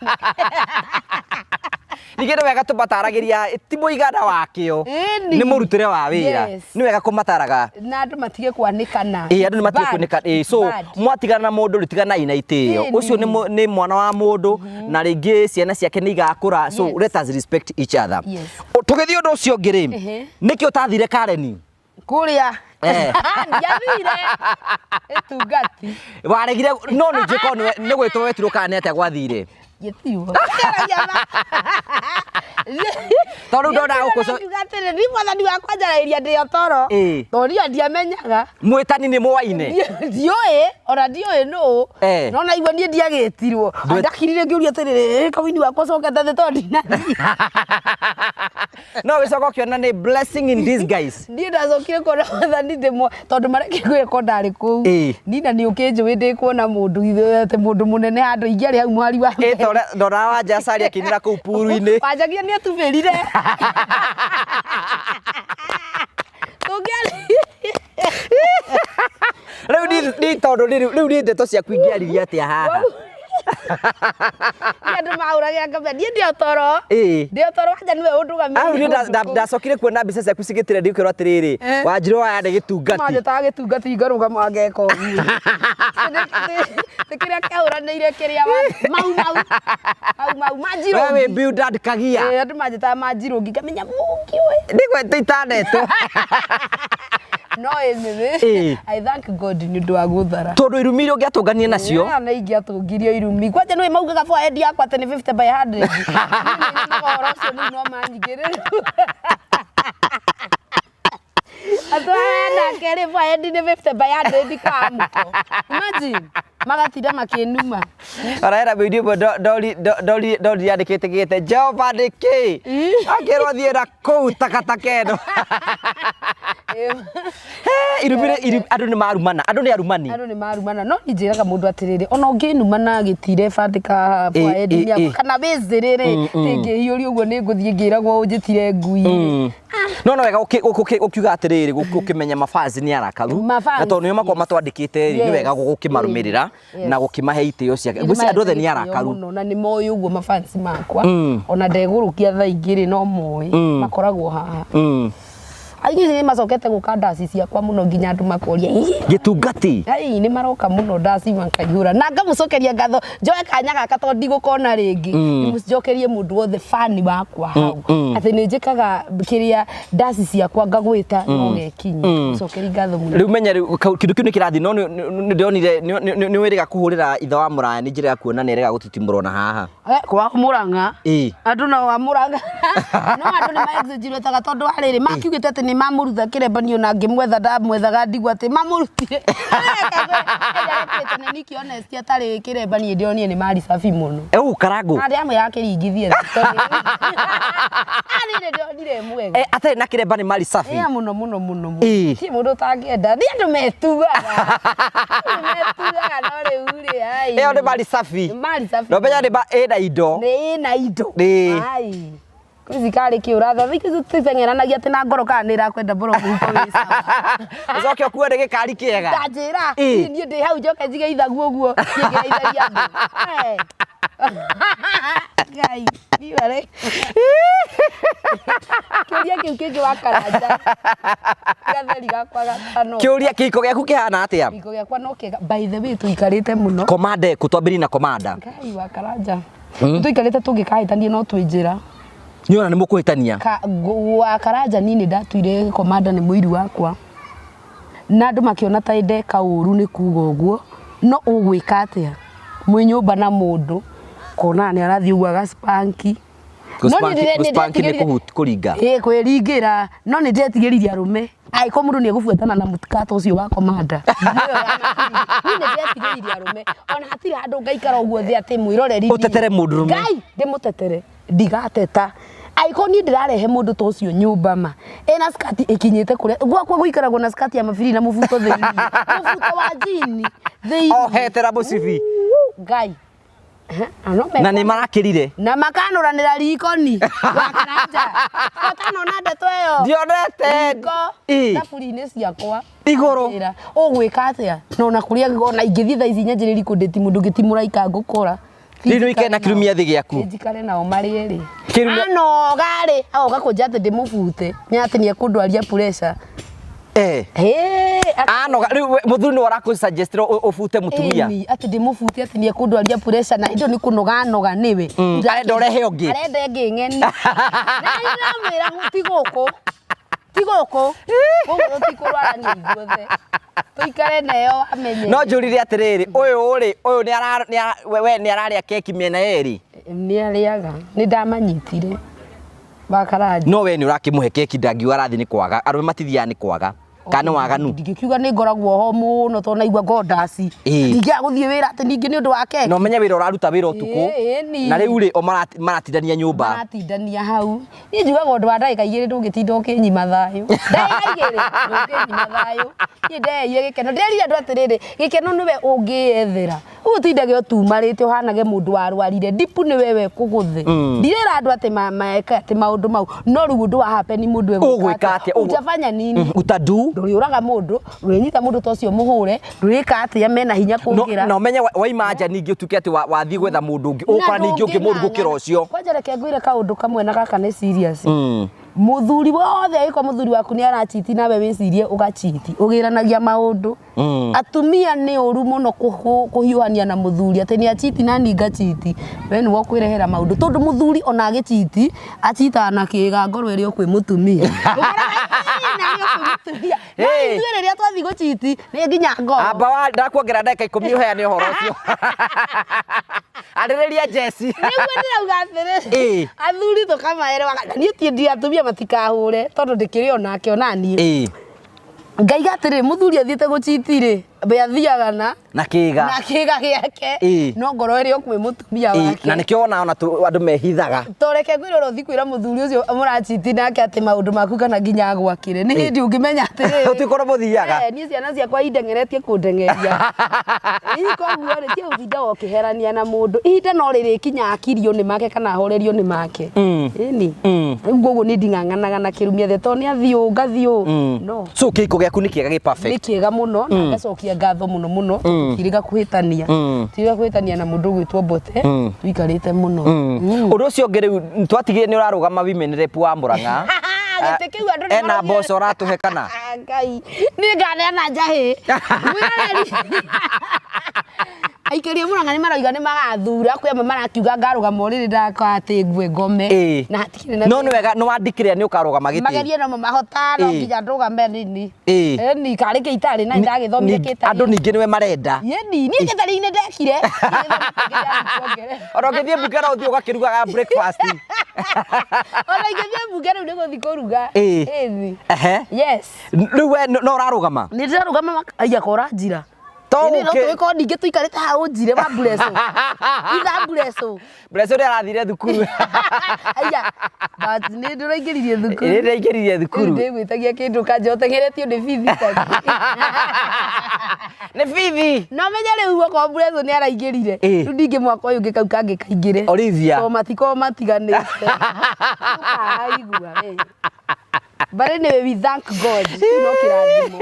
Ningĩ nĩ wega tũmataragĩria ti mũigana wakĩo, Ĩni. nĩ mũrutĩre wa wĩra. Yes. Nĩ wega kũmataraga. Na andũ matige kwanĩkana. Ĩĩ, andũ nĩ matige Bad. kwanĩka. Ĩĩ, so Bad. mwatigana na mũndũ rĩ, tiganai na itĩo. Ĩni. Ũcio nĩ mwana wa mũndũ, na rĩngĩ ciana ciake nĩ igakũra, so Yes. let us respect each other. Yes. Tũgĩthiĩ ũndũ ũcio ũngĩ rĩ, nĩkĩ ũtathire Kareni? Kũrĩa ndiathire ĩtungati. Waregire, no nĩ njĩko nĩ gwĩtwo wetirwo kana nĩ atĩa gwathire? Gĩtirwo. Tondũ ndona gũkũ Ngiuga atĩrĩ, ni mwathani wakwa njaragĩria ndĩ o toro. Tondũ niĩ ndiamenyaga. Mwĩtani nĩ mwaine. Ndiũĩ, ona ndiũĩ nũ. No naigua niĩ ndiagĩtirwo. Ndakirire ngĩũria atĩrĩrĩ, kawini wakwa cokete thĩ tondũ ndinathiĩ. No gĩcoka ũkĩona nĩ blessing in disguise. Niĩ ndacokire kuona mwathani ndĩmwo, tondũ mareke gwĩko ndarĩ kũu. Nina nĩ ũkĩnjũĩ ndĩkuona mũndũ atĩ mũndũ mũnene handũ ingĩarĩ hau mwari wa mbere. Ĩ, ndona Wanja Cari akĩinĩra kũu puru-inĩ. Wanjagia nĩ atubĩrire. Tũngĩarĩ Rĩu ni tondũ rĩu ni ndeto ciaku ingĩaririe atĩa haha? Niĩ andũ mahũragĩra ngambia niĩ ndĩ o toro. Ndĩ o toro, Wanja nĩwe ũndũgamĩrĩire. Au niĩ ndacokire kuona mbica ciaku cigĩtire ndĩkwĩrwo atĩrĩrĩ, Wanjirũ waya nĩ gĩtungati. Manjĩtaga gĩtungati ngarũgama ngeka ũguo. Ti kĩrĩa kĩahũranĩire kĩrĩa mau mau. Mau mau Manjirũngi. Wewe wĩ Bildad Kagia. Andũ manjĩtaga Manjirũngi ngamenya mũngi ũyũ. Nĩgwetwo itanetwo. No anyway, I thank God nĩ ũndũ wa gũthara. Tondũ irumi iria ũngĩatũnganie nacio. Yeah, na ingĩatũngirio irumi. Kwanja nĩũĩ maugaga forehead yakwa atĩ nĩ 50 by 100. Niĩ nĩ nyonaga ũhoro ũcio rĩu no manyingĩrĩre. Atĩ nake rĩ, forehead nĩ 50 by 100 kwa mũko. Imagine. Magatinda makĩnuma. Ona hena mũini ũmwe ndonire andĩkĩte gĩte Jehova nĩkĩ akĩrwo thiĩ na kũu takataka ĩno. Irumire andũ nĩ marumana, andũ nĩ arumani. Andũ nĩ marumana, no niĩ njĩraga mũndũ atĩrĩrĩ, ona ũngĩnuma na gĩtire bandĩka forehead-inĩ yaku kana wĩzĩrĩre, ngĩhiũria ũguo nĩ ngũthiĩ ngĩragwo ũnjĩtire ngui. No no wega ũkiuga atĩrĩrĩ, gũkĩmenya mafans nĩ arakaru, Mafans, na tondũ nĩo makoragwo matwandĩkĩte rĩ, nĩ wega gũkĩmarũmĩrĩra na gũkĩmahe itĩo ciake. Ngwĩciria andũ othe nĩ arakaru. Mũno, na nĩ moĩ ũguo mafans makwa, ona ndegũrũkia thaa igĩrĩ no moĩ makoragwo haha. Aingĩ nĩ macokete gũka ndaci ciakwa mũno nginya andũ makoria, "Ĩ, Gĩtungati. Ai, nĩ maroka mũno ndaci makaihũra, na ngamũcokeria ngatho, njoe kanya gaka tondũ ndigũkona rĩngĩ, ndĩmũcokerie mũndũ wothe fani wakwa hau, atĩ nĩ njĩkaga kĩrĩa ndaci ciakwa ngagwĩta no gekinyi, mũcokerie ngatho mũno. Rĩu menya rĩu kĩndũ kĩu nĩ kĩrathiĩ, no nĩ ndonire nĩ wĩrĩga kũhũrĩra ithe wa Mũraya nĩ njĩra ya kuona nĩ erega gũtitimũrwo na haha. Kwa Murang'a. Andũ nao a Murang'a no andũ nĩ maexaggerataga tondũ wa rĩrĩ, makiugĩte atĩ nĩ mamũruta kĩrembanio na ngĩmwetha ndamwethaga ndigua atĩ mamũrutire. Nĩ Nikki honest atarĩ kĩrembanio ndĩronire nĩ mari safi mũno. Eũ Karangũ. Arĩa amwe yakĩringithia thĩ tondũ arĩ ndĩronire mwega. Atarĩ na kĩremba nĩ mari safi. Ĩa mũno mũno mũno mũno. Ti mũndũ ũtangĩenda. Nĩ andũ metugaga. Andũ metugaga no rĩu rĩ, ai. Ĩyo nĩ mari safi. Mari safi. No menya nĩ ĩna indo. Nĩ ĩna indo. Ĩĩ. Ai. Kwĩ cikarĩ kĩ ũratha. Thikũ ici tũteng'eranagia atĩ na ngoro kana nĩ ĩrakwenda mboro mũhuko wĩ sawa. Ũcoke ũkue nĩ gĩkari kĩega. Ta njĩra. Ĩĩ. Niĩ ndĩ hau njoke njige ithagu ũguo. Niĩ ngĩgeithagia andũ. Eh. Ngai, niwe rĩ. Kĩũria kĩu kĩngĩ wa Karanja. Gatheri gakwa gatano. Kĩũria kĩhiko gĩaku kĩhana atĩa? Kĩhiko gĩakwa no kĩega. By the way, tũikarĩte mũno. Komanda ĩkũ? Twambĩrĩrie na komanda. Ngai wa Karanja. Tũikarĩte tũngĩkahĩtania no twĩ njĩra. Nĩ ona nĩ mũkũhĩtania. Wa Karanja niĩ nĩ ndatuire komanda nĩ mũiru wakwa. Na andũ makĩona ta ndeka ũru nĩ kuga ũguo, no ũgwĩka atĩa mwĩ nyũmba na mũndũ kona nĩ arathiĩ ũguo agaspanki. Gũspanki nĩ kũringa. Ĩĩ kwĩringĩra, no nĩ ndetigĩrire arũme. Angĩkorwo mũndũ nĩ egũbuatana na mũtikato ũcio wa komanda. Niĩ nĩ ndetigĩrire arũme. Ona hatirĩ handũ ngaikara ũguo thĩ atĩ mwĩroreri. Ũtetere mũndũrũme. Ngai ndĩmũtetere. Ndigateta. Angĩkorwo niĩ ndĩrarehe mũndũ ta ũcio nyũmba ma, ĩna skirt ĩkinyĩte kũrĩa, gwakwa gũikaragwo na skirt ya mabiri na mũbuto thĩinĩ. Mũbuto wa jean thĩinĩ. Ohete na mũcibi. Ngai. Na nĩ marakĩrire. Na makanũranĩra rikoni. Wa Karanja. Ũtanona ndeto ĩyo. Ndionete. Riko. Thaburi-inĩ ciakwa. Igũrũ. Ũgwĩka atĩa? Na ona kũrĩa ona ingĩthiĩ thaa ici nyanjĩrĩrie kũndĩti mũndũ ũngĩ ti mũraika ngũkora. Rĩu nĩ ũikare na kĩrumia thĩ gĩaku. Njikare nao marĩ erĩ. Anoga rĩ, agoka kũnjĩra atĩ ndĩmũbute, nĩ atĩ nĩ ekũndwaria pressure. Anoga rĩu mũthuri nĩwe ũrakũ suggest ũbute mũtumia. Ĩni, atĩ ndĩmũbute atĩ nĩ ekũndwaria pressure na hĩndĩ ĩyo nĩ kũnoga anoga nĩwe. Arenda ũrehe ũngĩ. Arenda ĩngĩ ng'eni. Na niĩ ndĩramwĩra ti gũkũ. Ti gũkũ. Gũkũ tũtikũrwarania ithuothe. Tũikare nayo amenye. No njũrire atĩrĩrĩ, ũyũ rĩ, ũyũ nĩ ara we nĩ ararĩa keki mĩena yerĩ? Nĩ arĩaga, nĩ ndamanyitire. Wa Karanja. No we nĩ ũrakĩmũhe keki, ndangiuga arathiĩ nĩ kwaga. Arũme matithiaga nĩ kwaga. Kana nĩ waganu? Ndingĩkiuga nĩ ngoragwo ho mũno tondũ naigua ngo ndaci. Ndingĩaga gũthiĩ wĩra atĩ ningĩ nĩ ũndũ wa keki. Na ũmenye wĩra ũraruta wĩra ũtukũ. Na rĩu rĩ, o maratindania nyũmba. Maratindania hau. Niĩ njugaga ũndũ wa ndagĩka igĩrĩ ndũngĩtinda ũkĩnyima thayũ. Ndagĩka igĩrĩ ndũngĩnyima thayũ. Niĩ ndeyeire gĩkeno. Ndĩrerire andũ atĩrĩrĩ, gĩkeno nĩwe ũngĩyethera. Ũguo ũtindage ũtumarĩte ũhanage mũndũ warwarire. Ndipu nĩwe we kũgũthe. Ndirera andũ atĩ meke atĩ maũndũ mau. No rĩu ũndũ wa happen mũndũ egwĩka atĩa? Utafanya nini? Utadu? Ndũrĩũraga mũndũ, ndũrĩnyita mũndũ ta ũcio mũhũre, ndũrĩka atĩa mena hinya kũngĩra. Na ũmenye waima nja ningĩ ũtuĩke atĩ wathiĩ gwetha mũndũ ũngĩ, ũgũkora ningĩ ũngĩ mũru gũkĩra ũcio. Kwanja reke ngwĩre kaũndũ kamwe na gaka nĩ serious. Mũthuri wothe angĩkorwo mũthuri waku nĩ arachiti nawe wĩcirie ũgachiti, ũgĩranagia maũndũ. Atumia nĩ ũru mũno kũhiũhania na mũthuri atĩ nĩ achiti na niĩ ngachiti, we nĩwe ũkwĩrehera maũndũ tondũ mũthuri ona agĩchiti achitaga na kĩga ngoro ĩrĩ o kwĩ mũtumia. No ithuĩ rĩrĩa twathiĩ gũchiti nĩ nginya ngoro. Amba wa ndakuongerera ndagĩka ikũmi ũheane ũhoro ũcio. Arĩrĩria Jesse. Nĩguo ndĩrauga atĩrĩrĩ, athuri tũkamaerewa, niĩ ti ndi atumia matikahũre tondũ ndĩkĩrĩ o nake ona niĩ. Ngaiga atĩrĩrĩ, mũthuri athiĩte gũchiti rĩ, We athiaga na na kĩga na kĩga gĩake no ngoro ĩrĩ o kwĩ mũtumia wake. Na nĩkĩo wona ona andũ mehithaga. To reke ngwĩre ũrĩa ũthiĩ kwĩra mũthuri ũcio mũrachiti nake atĩ maũndũ maku kana nginya agwakĩre nĩ hĩndĩ ũngĩmenya atĩrĩrĩ. Gũtirĩ kũndũ mũthiaga. Niĩ ciana ciakwa indengeretie kũndengeria. Ĩĩ koguo rĩ tiga gũtinda ũkĩherania na mũndũ. Ihinda no rĩrĩkinya akirio nĩ make kana ahorerio nĩ make. Ĩni. Rĩu koguo niĩ nding'ang'anaga na kĩrumia thĩ tondũ nĩ athiĩ ũũ ngathiĩ ũũ. No. So kĩhiko gĩaku nĩ kĩega gĩ perfect. Nĩ kĩega mũno na ngacokia ngatho mũno mũno tũtiriga kũhĩtania. Tũtiriga kũhĩtania na mũndũ ũgwĩtwo Mbote tũikarĩte mũno. Ũndũ ũcio ũngĩ rĩu twatigire nĩ ũrarũgama women rep wa Murang'a. Gĩtĩ kĩu andũ nĩ Ena maraugire- mboco ũratũhe kana? Ngai niĩ nganeana njahĩ. Mwĩroreri. Aikari a Murang'a nĩ maroiga nĩ magathura kwĩ amwe marakiuga ngarũgama ũrĩrĩ ndaka atĩ ngue ngome. Na hatikĩrĩ na No nĩ wega nĩ wandikĩrĩa nĩ ũkarũgama gĩtĩ. Magerie nomo mahota no nginya ndũgame nini. Ĩni karĩ kĩ itarĩ na ndagĩthomire kĩtarĩ. Andũ ningĩ nĩwe marenda. Ĩni niĩ gĩtarĩ-inĩ ndekire. Ona ũngĩthiĩ mbunge no ũthiĩ ũgakĩrugaga breakfast. Ona ingĩthiĩ mbunge rĩu nĩ gũthiĩ kũruga. Ĩni. Yes. Rĩu we no ũrarũgama? Nĩ ndĩrarũgama aya ko ũranjira. To Ĩni no ũkĩ- tũgĩkorwo ningĩ tũikarĩte haha ũnjire wa mbureco. Itha mbureco. Mbureco ũrĩa arathire thukuru. Aya, but nĩ ndũraingĩririe thukuru. Nĩ ndĩraingĩririe thukuru. Rĩu ndĩgwĩtagia kĩndũ kanja ũteng'eretio nĩ bithi. Nĩ bithi. No menye rĩu okorwo mbureco nĩ araingĩrire. Rĩu ningĩ mwaka ũyũ ũngĩ kau kangĩ kaingĩre. Olivia. To matikorwo matiganĩte. Ndũkaigua we. But anyway, we thank God. Kĩu no kĩrathimo.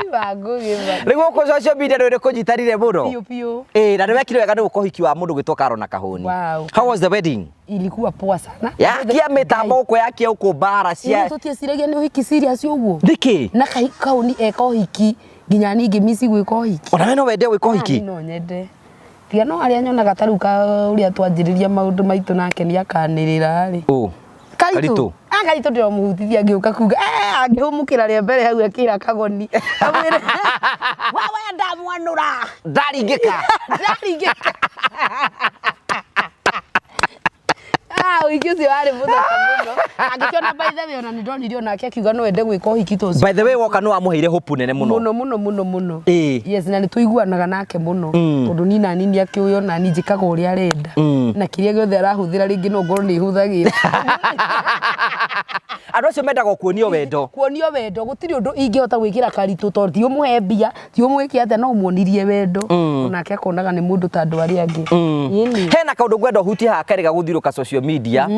Iwangũgĩma. Rĩu gũkũ social media nĩ kũnyitanire mũno. Biũ biũ. Ĩĩ na nĩ wekire wega nĩ gũka ũhiki wa mũndũ gwĩtwo Karo na Kahũni. Wow. How was the wedding? Ilikuwa poa sana. Yakia mĩtambo gũkũ yakia gũkũ mbara cia. Ĩĩ tũtieciragia nĩ ũhiki serious ũguo. Nĩkĩ? Na Kahũni eka ũhiki nginya niĩ ngĩmici gwĩka ũhiki. Ona we no wende gwĩka ũhiki? Niĩ no nyende. Tiga no arĩa nyonaga ta rĩu ũrĩa twanjĩrĩria maũndũ maitũ nake nĩ akanĩrĩra rĩ. Ũ? Karitũ. Karitũ. Ah, Karitũ ndĩramũhutithia angĩũka kuga eh, angĩhũmũkĩra rĩa mbere hau akĩra kagoni. Amwĩre wewe ndamwanũra. Ndaringĩka. Ndaringĩka. Ah, ũhiki ũcio warĩ mũthaka mũno. Angĩkĩona by the way ona nĩ ndonire onake akiuga no ende gwĩka ũhiki ta ũcio. By the way woka nĩ wamũheire hope nene mũno. Mũno mũno mũno mũno. Ĩĩ. Yes, na nĩ tũiguanaga nake mũno. Tondũ niĩ nani nĩ akĩũĩ ona niĩ njĩkaga ũrĩa arenda. Na kĩrĩa gĩothe arahũthĩra rĩngĩ no ngorwo nĩ hũthagĩra. Andũ acio mendaga o kuonio wendo. Kuonio wendo, gũtirĩ ũndũ ingĩhota gwĩkĩra Karitũ tondũ ti ũmũhe mbia, ti ũmwĩke atĩa no ũmuonirie wendo. Onake akonaga nĩ mũndũ ta andũ arĩa angĩ. Ĩni. Hena kaũndũ ngwenda ũhutie haha kerĩga gũthiũrũka social media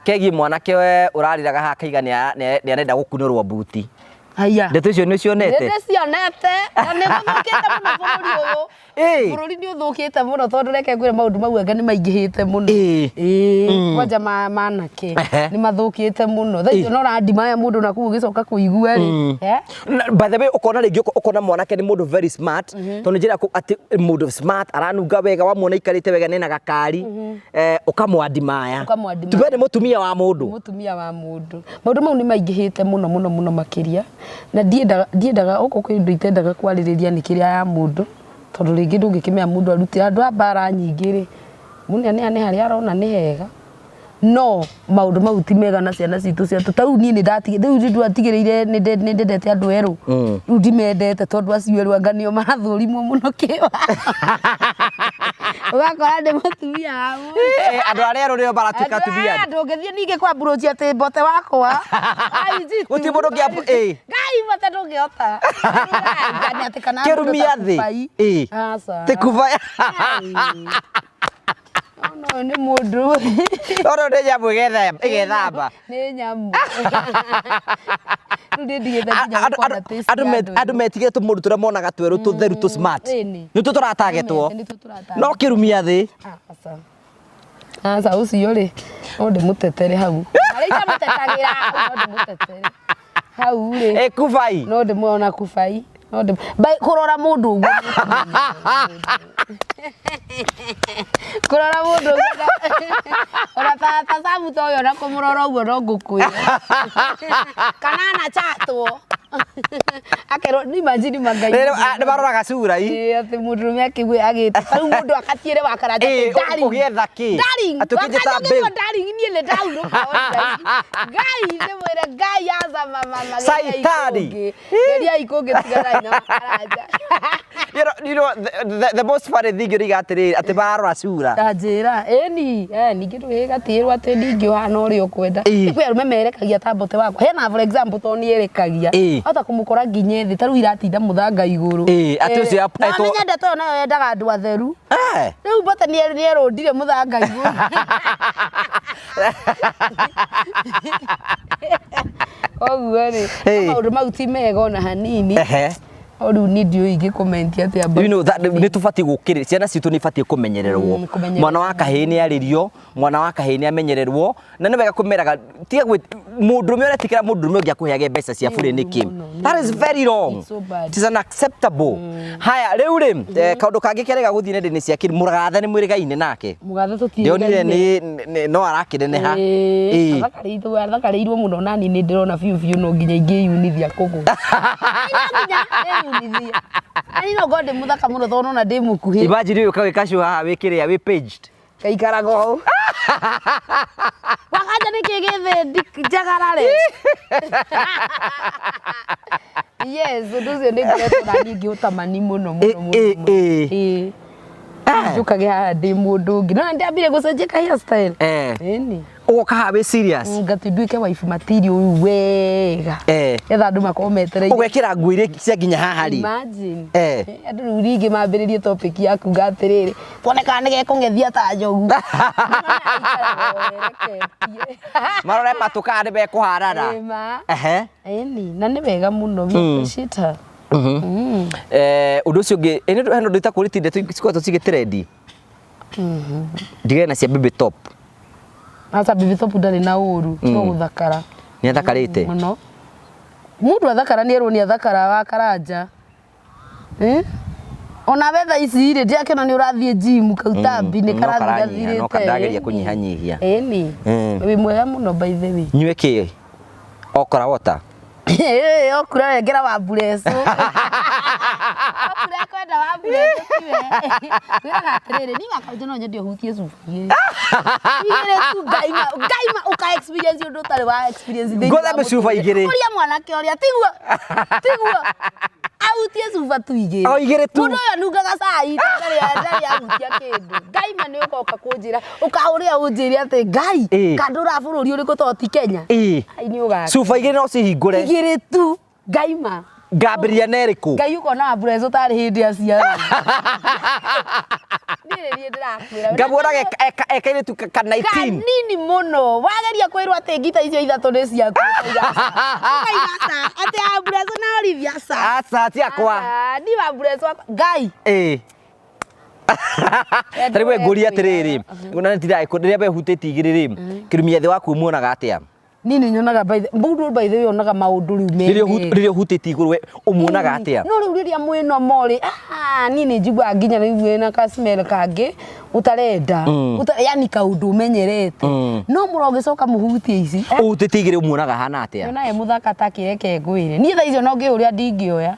kegiĩ mwanake ũrarĩraga haha akaiga nĩ arenda gũkunũrwo mbuti. Haiya. Ndeto icio nĩ ũcionete? Nĩ ndĩcionete na nĩ gũthũkĩte mũno bũrũri ũyũ. Bũrũri nĩ ũthũkĩte mũno tondũ reke ngwĩre maũndũ mau anga nĩ maingĩhĩte mũno. Ĩĩ. Kwanja ma manake nĩ mathũkĩte mũno. Thaa icio no ũrandimaya mũndũ na kũu ũgĩcoka kũigua rĩ. By the way ũkona rĩngĩ ũkona mwanake nĩ mũndũ very smart tondũ nĩ njĩra atĩ mũndũ smart aranunga wega wamuona aikarĩte wega nena gakari ũkamwandimaya. Ũkamwandimaya. Tuge nĩ mũtumia wa mũndũ. Mũtumia wa mũndũ. Maũndũ mau nĩ maingĩhĩte mũno mũno mũno makĩria na ndiendaga ndiendaga gũkũ kwĩ indo itendaga kwarĩrĩria nĩ kĩrĩa ya mũndũ tondũ rĩngĩ ndũngĩkĩmenya mũndũ arutĩra andũ a mbara nyingĩ rĩ mũndũ nĩ harĩa arona nĩ hega no maũndũ mau ti mega na ciana citũ cia ta rĩu niĩ nĩ rĩu nĩ ndatigĩrĩire nĩ ndendete andũ erũ rĩu ndimendete tondũ acio erũ anga nĩo marathũrimwo mũno kĩwa ũgakora nĩ mũtumia wa mũndũ Andũ arĩa erũ nĩo maratuĩka atumia. Ndũngĩthiĩ ningĩ kwa mburuci atĩ mbote wakwa. Gũtirĩ mũndũ ũngĩ ĩ. Ngai mbote ndũngĩhota. Kĩrumia thĩ. Ĩ. Aca. Ti kubai. No nĩ mũndũ. Ono nĩ nyamũ ĩgethamba. Nĩ nyamũ. Rĩu nĩ ndigĩte nginya gũkorwo na taste ya andũ. Andũ metigĩre tũmũndũ tũrĩa monaga twerũ tũtheru tũ smart. Ĩni. Nĩtuo tũratagetwo. Nĩtuo tũratagetwo. No kĩrumia thĩ. Aca. Aca ũcio rĩ, no ndĩmũtetere hau. Harĩa itamũtetagĩra no ndĩmũtetere. Hau rĩ. Ĩ kubai. No ndĩmuona kubai. No ndĩ Bai kũrora mũndũ ũguo. Kũrora mũndũ ũguo. Ona ta ta Samu ta ũyũ ona kũmũrora ũguo no ngũkwĩra. Kana anachatwo. Akerwo ni imagine mangai. Rĩrĩ, ah, nĩ maroraga cura i. Ĩĩ, atĩ mũndũrũme akĩgue agĩte. Rĩu mũndũ akatiĩre wa karanja Ĩĩ, atĩ darling. ũgĩetha kĩ? Darling, Atĩ ũkĩnjĩta wakanja babe. ũkĩrwo darling, niĩ nĩ ndahurũka ona. Ngai ndĩmwĩre Ngai aca mama mama. Saitani. Geriai kũngĩ tiganai na wakaranja. You know, the most funny thing ũrĩiga atĩrĩrĩ atĩ mararora cura. Ta njĩra, ĩni, eh, ningĩ ndũgĩgatĩrwo atĩ ningĩ ũhana ũrĩa ũkwenda. Ĩĩ. Kwĩ arũme merekagia ta mbote wakwa. Hena for example to nĩ erekagia. Ĩĩ. Hota kũmũkora nginya thĩ ta rĩu iratinda mũthanga igũrũ. Ĩĩ, atĩ ũcio Na etwo- wamenya ndeto ĩyo nayo yendaga andũ atheru. Eh. Rĩu mbote nĩ erũndire mũthanga igũrũ. Koguo rĩ, Ĩĩ. maũndũ mau ti mega ona hanini. Ehe. No rĩu niĩ ndiũĩ ingĩ comment atĩa about You know that nĩ tũbatiĩ gũkĩrĩ ciana citũ nĩ ibatiĩ kũmenyererwo Kũmenyererwo. mwana wa kahĩĩ nĩ arĩrio mwana wa kahĩĩ nĩ amenyererwo na nĩ wega kũmeraga tiga gwĩ mũndũrũme ũretikĩra mũndũrũme ũngĩ akũheage mbeca cia burĩ nĩkĩ mũno, nĩ that is very wrong. It's so bad. It is unacceptable. Haya rĩu rĩ kaũndũ kangĩ kerega gũthiĩ nenda-inĩ cia kĩrĩ mũgathe nĩ mwĩrĩgaine nake Mũgathe ndĩronire tũtiĩrĩgaine. nĩ no arakĩneneha. Ĩĩ. Athakarĩirwo athakarĩirwo mũno nani nĩ ndĩrona biũ biũ no nginya ingĩyunithia kũgũrũ. No nginya ndĩyunithie. Nani no ngorwo ndĩ mũthaka mũno tondũ nona ndĩ mũkuhĩ. Imagine ũyũ kawĩ kacio haha wĩ kĩrĩa wĩ paged. Gaikaraga ũũ. Wakanja nĩkĩ gĩthĩ njagarare. Yes, ũndũ ũcio nĩ ngoretwo naniĩ ngĩũtamani mũno mũno mũno. Ĩ, ĩ, ĩ. Ĩĩ. Njũkage haha ndĩ mũndũ ũngĩ. No ndambire gũcenjia ka hairstyle. Ĩni. Ũgoka haha wĩ serious. Ngati nduĩke wife material ũyũ wega. Getha andũ makorwo metereire. Ũgekĩra nguo iria cia nginya haha rĩ. Imagine. Andũ rĩu rĩngĩ mambĩrĩrie topic ya kuga atĩrĩrĩ, tuone kana nĩ gekũng'ethia ta njogu. Marore matũ kana nĩ mekũharara. Ĩma. Ehe. Ĩni, na nĩ wega mũno. We appreciate her. Ũndũ ũcio ũngĩ, ĩ nĩ hena ũndũ itakũrĩtie ndeto cikoretwo cigĩtrendi. Ndigane na cia Baby Top. Aca Baby Top ndarĩ na ũru, no gũthakara. Nĩ athakarĩte. Mũno. Mũndũ athakara nĩ erwo nĩ athakara wa karanja. Eh? Ona we thaa ici rĩ, ndirakĩona nĩ ũrathiĩ gym kautambi nĩ No karathiĩ karanyiha, no gathirĩte. ndageria kũnyihanyihia. Ĩni. Wĩ mwega mũno by the way. Nyue kĩ? Okora water. Ĩĩ, okura wengera wa mburecu. Okura kwenda wa mburecu tiwe. Wĩraga atĩrĩrĩ, niĩ wakanja no nyende ũhutie cuba igĩrĩ. Igĩrĩ tu Ngai ma, Ngai ma ũka experience ũndũ ũtarĩ wa experience thĩinĩ wa Ngũthambe cuba mũtũrĩre. igĩrĩ. Ũria mwanake ũrĩa, tiguo, tiguo. Ahutie cuba tu igĩrĩ. O igĩrĩ tu. Mũndũ ũyũ anungaga cai ndarĩ ndarĩ ahutia kĩndũ. Ngai ma nĩ ũgoka kũnjĩra, ũkahũrĩra ũnjĩre atĩ Ngai, Ĩĩ. kandũra bũrũri ũrĩkũ to ti Kenya. Ĩĩ. Ai nĩ ũgaka. Cuba igĩrĩ no cihingũre. Igĩrĩ tu. Ngai ma. Ngambĩrĩria na ĩrĩkũ? Ngai ũkona wa mburecu tarĩ hĩndĩ aciarwo. Niĩ nĩ niĩ ndĩrakwĩra. Ngamuonaga ekairĩtu ka 19. Kanini mũno. Wageria kwĩrwo atĩ ngita icio ithatũ nĩ ciaku. Ũkaiga aca. Ũkaiga aca. Atĩ wa mburecu na Olivia aca. Aca ti akwa. Aca, Niĩ wa mburecu akwa. Ngai. Ĩĩ. Ta rĩu we ngũrie atĩrĩrĩ, na rĩrĩa we hutĩtie igĩrĩ rĩ, kĩrumia thĩ waku ũmuonaga atĩa? Niĩ nĩ nyonaga by the mũndũ by the way onaga maũndũ rĩu me Rĩrĩa mega. rĩrĩa ũhutĩtie igũrũ we ũmuonaga atĩa? No rĩu rĩrĩa mwĩna morĩ, ah, niĩ nĩ njiguaga nginya rĩu wĩna ka smell kangĩ ũtarenda. Yani kaũndũ ũmenyerete. No mũro ũgĩcoka mũhutie ici. Ũhutĩtie igĩrĩ ũmuonaga ahana atĩa? Nyonaga e mũthaka ta kĩreke ngwĩre. Niĩ thaa icio no ngĩũria ndingĩoya.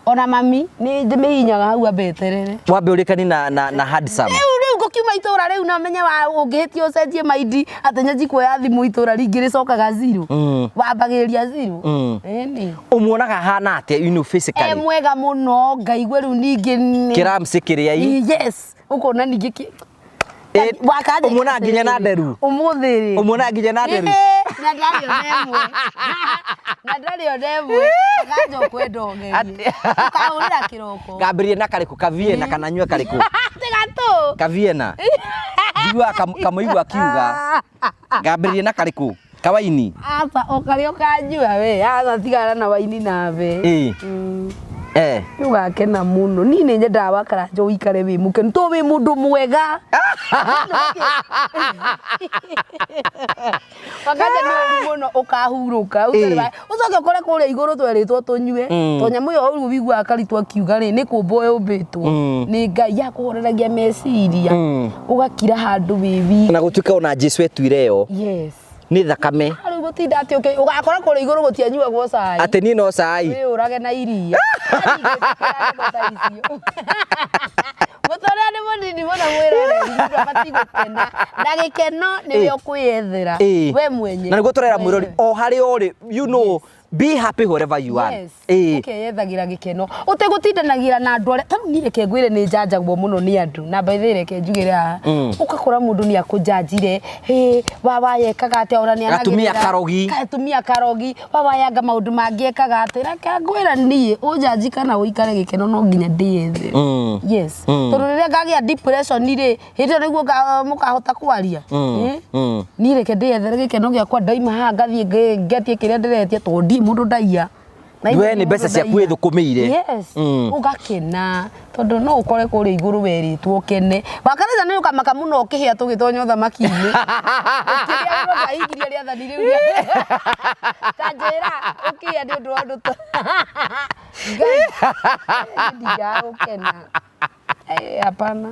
Ona mami nĩ ndĩmĩhihinyaga hau ambe eterere. Wambe ũrĩkani na handsome. Rĩu rĩu ngũkiuma itũra rĩu na menye wa ũngĩhĩtia ũcenjie maindi atĩ nyanji kuoya thimũ itũra ringĩ rĩcokaga zero. Wambagĩrĩria zero. Ĩni. Ũmuonaga ahana atĩa you know E physically? mwega mũno ngaigua rĩu ningĩ nĩ- Kĩramsĩ kĩrĩa i. Yes, ũkona ningĩ kĩ Wakanja Ũmuonaga nginya na nderu? Ũmũthĩ rĩ. Ũmuonaga nginya na nderu? Ĩĩ, na ndarĩ ona ĩmwe. Na ndarĩ ona ĩmwe. Wakanja ũkwenda ũgerie. Ũkahũrĩra kĩroko. Ngambĩrĩrie na karĩkũ ka Vienna kana nyue karĩkũ? Tiga tũ. Ka Vienna. Njiguaga kamũigua akiuga. Ngambĩrĩrie na karĩkũ? Kawaini. Aca, o karĩa ũkanyua we, aca tigana na waini nawe. Ĩĩ. Eh. Nĩ ũgakena mũno. Niĩ nĩ nyendaga wakaranja ũikare wĩ mũkenu tondũ wĩ mũndũ mwega. Wakanja nĩ ũru mũno ũkahurũka. Ĩĩ. Ũcoke ũkore kũrĩa igũrũ twerĩtwo tũnyue. To nyamũ ĩyo ũru ũiguaga Karitũ akiuga rĩ, nĩ kũmbwo yũmbĩtwo. Nĩ Ngai yakũhoreragia meciria. Ũgakira handũ wĩ wiki. Na gũtuĩka ona Jesu etuire ĩyo. Yes. Nĩ thakame. Rĩu gũtinda atĩ ũgakora kũrĩa igũrũ gũtianyuagwo cai. Atĩ niĩ no cai. Wĩyũrage na iria. Mũtũrĩre nĩ mũnini mũno mwĩroreri, mũndũ abatiĩ gũkena. Na gĩkeno nĩwe ũkwĩyethera we mwenyewe. Na nĩguo tũrera mwĩrori o harĩa ũrĩ, you know, be happy wherever you are. Yes. Ũkeyethagĩra gĩkeno ũtegũtindanagĩra na andũ arĩa tarĩu niĩ reke ngwĩre nĩ njanjagwo mũno nĩ andũ na by the way reke njugĩre haha ũgakora mũndũ nĩ akũnjanjire hĩ wawa yekaga atĩa ona nĩ Gatumia karogi. Gatumia karogi wawa yanga maũndũ mangĩ ekaga atĩa reke ngwĩra niĩ ũnjanji kana ũikare gĩkeno no nginya ndĩyethere. Yes. Tondũ rĩrĩa ngagĩa depression rĩ hĩndĩ ĩyo nĩguo mũkahota kwaria. Eh? Niĩ reke ndĩyethere gĩkeno gĩakwa ndaima haha ngathiĩ ngetie kĩrĩa ndĩretia tondũ ndirĩ mũndũ ndaiya. Na We ithuĩ nĩ mbeca mũndũ ciaku ndaiya. wĩthũkũmĩire. Yes. Ũgakena tondũ no ũkore kũrĩa igũrũ werĩtwo ũkene. Wakanitha nĩ ũkamaka mũno ũkĩhĩa tũgĩtonya ũthamaki-inĩ. Ũkĩhĩa mũno ndahingirie rĩathani rĩu. Ta njĩra ũkĩhĩa nĩ ũndũ wa ũndũ ta Ngai, ndingaga gũkena. Eh, hapana.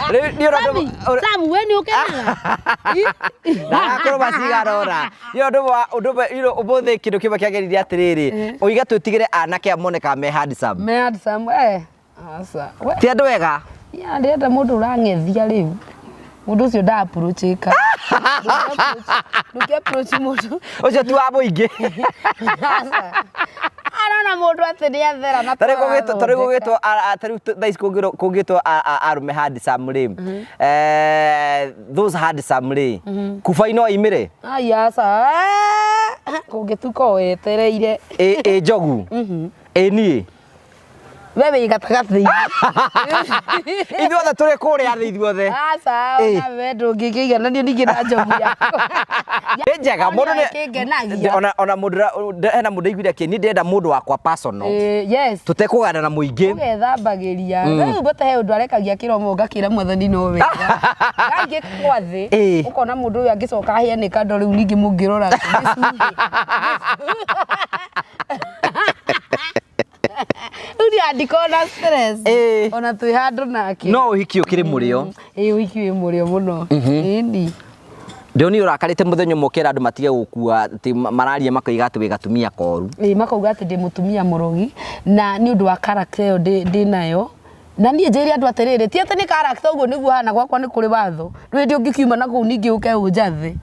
Rĩu niĩ ũrĩa Sami, Sam, we nĩ ũkenaga? Ndagakorwo macigana ũna. Nĩ ũndũ wa ũndũ ũmwe, you know, ũmũthĩ kĩndũ kĩmwe kĩageririe atĩrĩrĩ, ũiga twĩtigĩre anake aya monekaga me handsome. Me handsome, eh. Aca. We, Ti andũ ega. ya ndĩrenda mũndũ ũrang'ethia rĩu. Mũndũ ũcio nda approach-ĩka. Ndũngĩ approach mũndũ. Ũcio ti wa mũingĩ. Aca. Arona mũndũ atĩ nĩ athera na Tarĩu kũngĩtwo tarĩu tũrathondeka. kũngĩtwo tarĩu thaa ici kũngĩtwo arũme handsome rĩ, eh, those handsome rĩ, kubai no aimĩre? Ai aca. Kũngĩtuka o wetereire. Ĩ njogu? Ĩ niĩ? We wĩ gatagatĩ. Ithuothe tũrĩ kũrĩa thĩ ithuothe. Aca, Ĩ. ona we ndũngĩkĩigananio ningĩ na njogu yakwa. Nĩ njega mũndũ nĩ Kĩngenagia. ona mũndũ hena mũndũ aiguire kĩ niĩ ndĩrenda mũndũ wakwa personal. Ĩ, yes. Tũtekũgana na mũingĩ. Ũgethambagĩria. Rĩu mbata he ũndũ arekagia kĩromo ngakĩra mwathani no wega. Ngangĩ kwa thĩ. Ũkona mũndũ ũyũ angĩcoka ahĩe nĩ kando rĩu ningĩ mũngĩrora. Rĩu niĩ andikorwo na stress. Ona twĩ handũ nake. No ũhiki ũkĩrĩ mũrĩo. Ĩ ũhiki wĩ mũrĩo mũno. Ĩni. Ndĩronire ũrakarĩte mũthenya ũmwe ũkera andũ matige gũkua atĩ mararia makoiga atĩ wĩ gatumia koru. Ĩ makauga atĩ ndĩ mũtumia mũrogi na nĩ ũndũ wa character ĩyo ndĩ nayo. Na niĩ njĩre andũ atĩrĩrĩ, ti atĩ nĩ character ũguo nĩguo hana gwakwa nĩ kũrĩ watho. Ndũrĩ hĩndĩ ũngĩkiuma na kũu ningĩ ũke ũnjathe.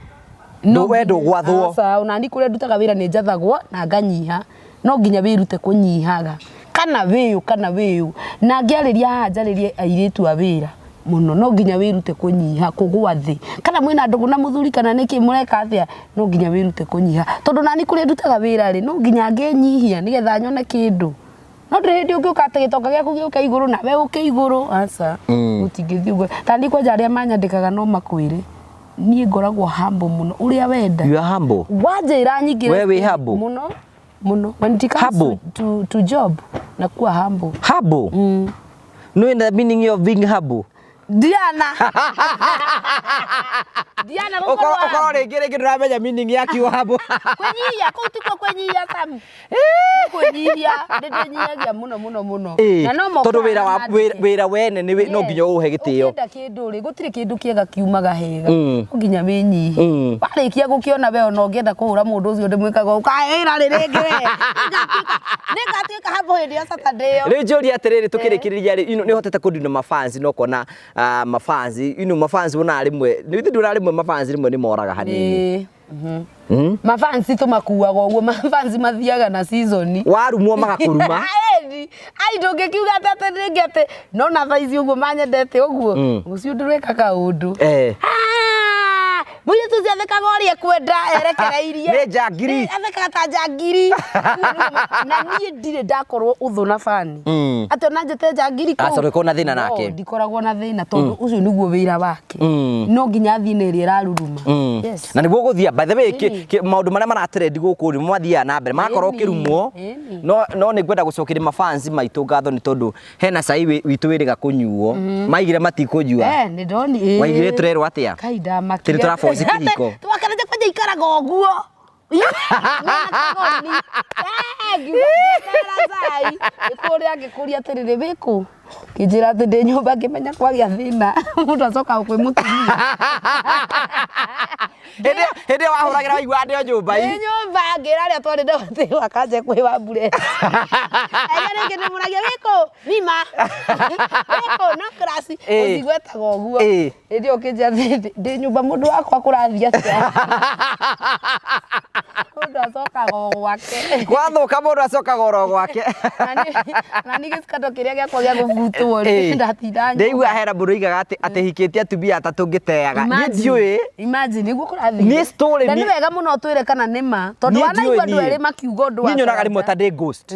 No we ndũgwathwo. Aca, ona niĩ kũrĩa ndutaga wĩra nĩ njathagwo na nganyiha. No nginya wĩrute kũnyihaga. Kana wĩyũ kana wĩyũ. Na ngĩarĩria haha njarĩrie airĩtu a wĩra mũno. No nginya wĩrute kũnyiha, kũgũa thĩ. Kana mwĩna ndũgũ na mũthuri kana nĩkĩ mũreka atĩa, no nginya wĩrute kũnyiha. Tondũ nani kũrĩa ndutaga wĩra rĩ, no nginya ngenyihia nĩgetha nyone kĩndũ. No ndũrĩ hĩndĩ ũngĩũka atĩ gĩtonga gĩaku gĩũke igũrũ nawe ũke igũrũ. Aca, gũtingĩthiĩ ũguo. Ta niĩ kwanja arĩa manyandĩkaga no makwĩre. Niĩ ngoragwo humble mũno ũrĩa wenda. You are humble. Wanjĩra nyingĩ We wĩ humble? Mũno mũno. When it comes Humble? to job nakuwa humble. Humble? Knowing the meaning of being humble. Diana. Diana Ũkorwo gũkorwo ũkorwo humble. rĩngĩ rĩngĩ ndũramenya meaning ya kiugo humble. Kwĩnyihia kũu tikuo kwĩnyihia Sam. Nĩ kwĩnyihia nĩ ndĩnyihagia mũno mũno mũno. Na no Tondũ mokaga wĩra wa mandĩke. wĩra wene nĩ no nginya ũũhe gĩtĩo. Ũkĩenda kĩndũ rĩ, gũtirĩ kĩndũ kĩega kiumaga hega. No nginya wĩnyihie. Warĩkia gũkĩona we ona ũngĩenda kũhũra mũndũ ũcio ndĩmwĩkaga ũkaĩra rĩ rĩngĩ we. Nĩngatuĩka humble hĩndĩ ya Saturday ĩyo. Rĩu njũria atĩrĩrĩ tũkĩrĩkĩrĩria rĩ, you know, nĩ ũhotete kũndina mafans na ũkona mafans, you know, mafans wonaga rĩmwe, nĩ ithuĩ ndũraga rĩmwe mafans rĩmwe nĩ moraga hanini. Ĩĩ. Mafansi tũmakuaga ũguo, mafansi mathiaga na season. Warumwo magakũruma. Ĩni, ai ndũngĩkiuga atĩ atĩ rĩngĩ atĩ no na thaa ici ũguo manyendete ũguo, ũcio ndũreka kaũndũ. Ah, mũirĩtu ũcio athekaga ũrĩa ekwenda erekereirie. Nĩ njangiri. Nĩ athekaga ta njangiri. Na niĩ ndirĩ ndakorwo ũthũ na bani. Atĩ ona njĩte njangiri kũu. Aca, ndũkoragwo na thĩna nake. No, ndikoragwo na thĩna tondũ ũcio nĩguo wĩra wake. No nginya athiĩ na ĩrĩa ĩraruruma. Yes. Na nĩguo gũthiĩ, by the way, maũndũ marĩa maratrendi gũkũ rĩ, mathiaga na mbere, magakorwo ũkĩrumwo, no nĩ ngwenda gũcokeria mafans maitũ ngatho nĩ tondũ hena cai witũ wĩrĩga kũnyuo, maigire matikũnyua. Nĩ ndoni, ĩĩ. Waigire tũrerwo atĩa? Kai ndamakire. Atĩ nĩ tũraboci kĩhiko. Twakaranja kwanja ikaraga ũguo. Ngiuga ngĩtara cai. Nĩ kũrĩa ngĩkũria atĩrĩrĩ, wĩkũ? Kĩnjĩra atĩ ndĩ nyũmba ngĩmenya kwagĩa thĩna mũndũ acokaga kwĩ mũtumia. Hĩndĩ hĩndĩ ĩyo wahũragĩra waiguaga ndĩ o nyũmba Ndĩ nyũmba ngĩra arĩa twarĩ nao atĩ wakanje kwĩ wa mbure. Aya rĩngĩ ndĩmũragia wĩkũ mima wĩkũ no class ũcigwetaga ũguo. Hĩndĩ ĩyo ũkĩnjĩra atĩ ndĩ nyũmba mũndũ wakwa kũrathiĩ atĩa. Mũndũ acokaga o gwake. Gwathũka mũndũ acokaga oro gwake. Na niĩ gĩcikando kĩrĩa gĩakwa gĩa gũbutwo rĩ, ndatinda nyũmba. Ndaigua hena mũndũ oigaga atĩ atĩ hikĩtie atumia atatũ ngĩteaga. Niĩ ndiũĩ. Imagine nĩguo kũrathiĩ. Niĩ story Na nĩ wega mũno ũtwĩre kana nĩ ma. Tondũ wanaigua andũ erĩ makiuga ũndũ wa. Niĩ nyonaga rĩmwe ta ndĩ ghost.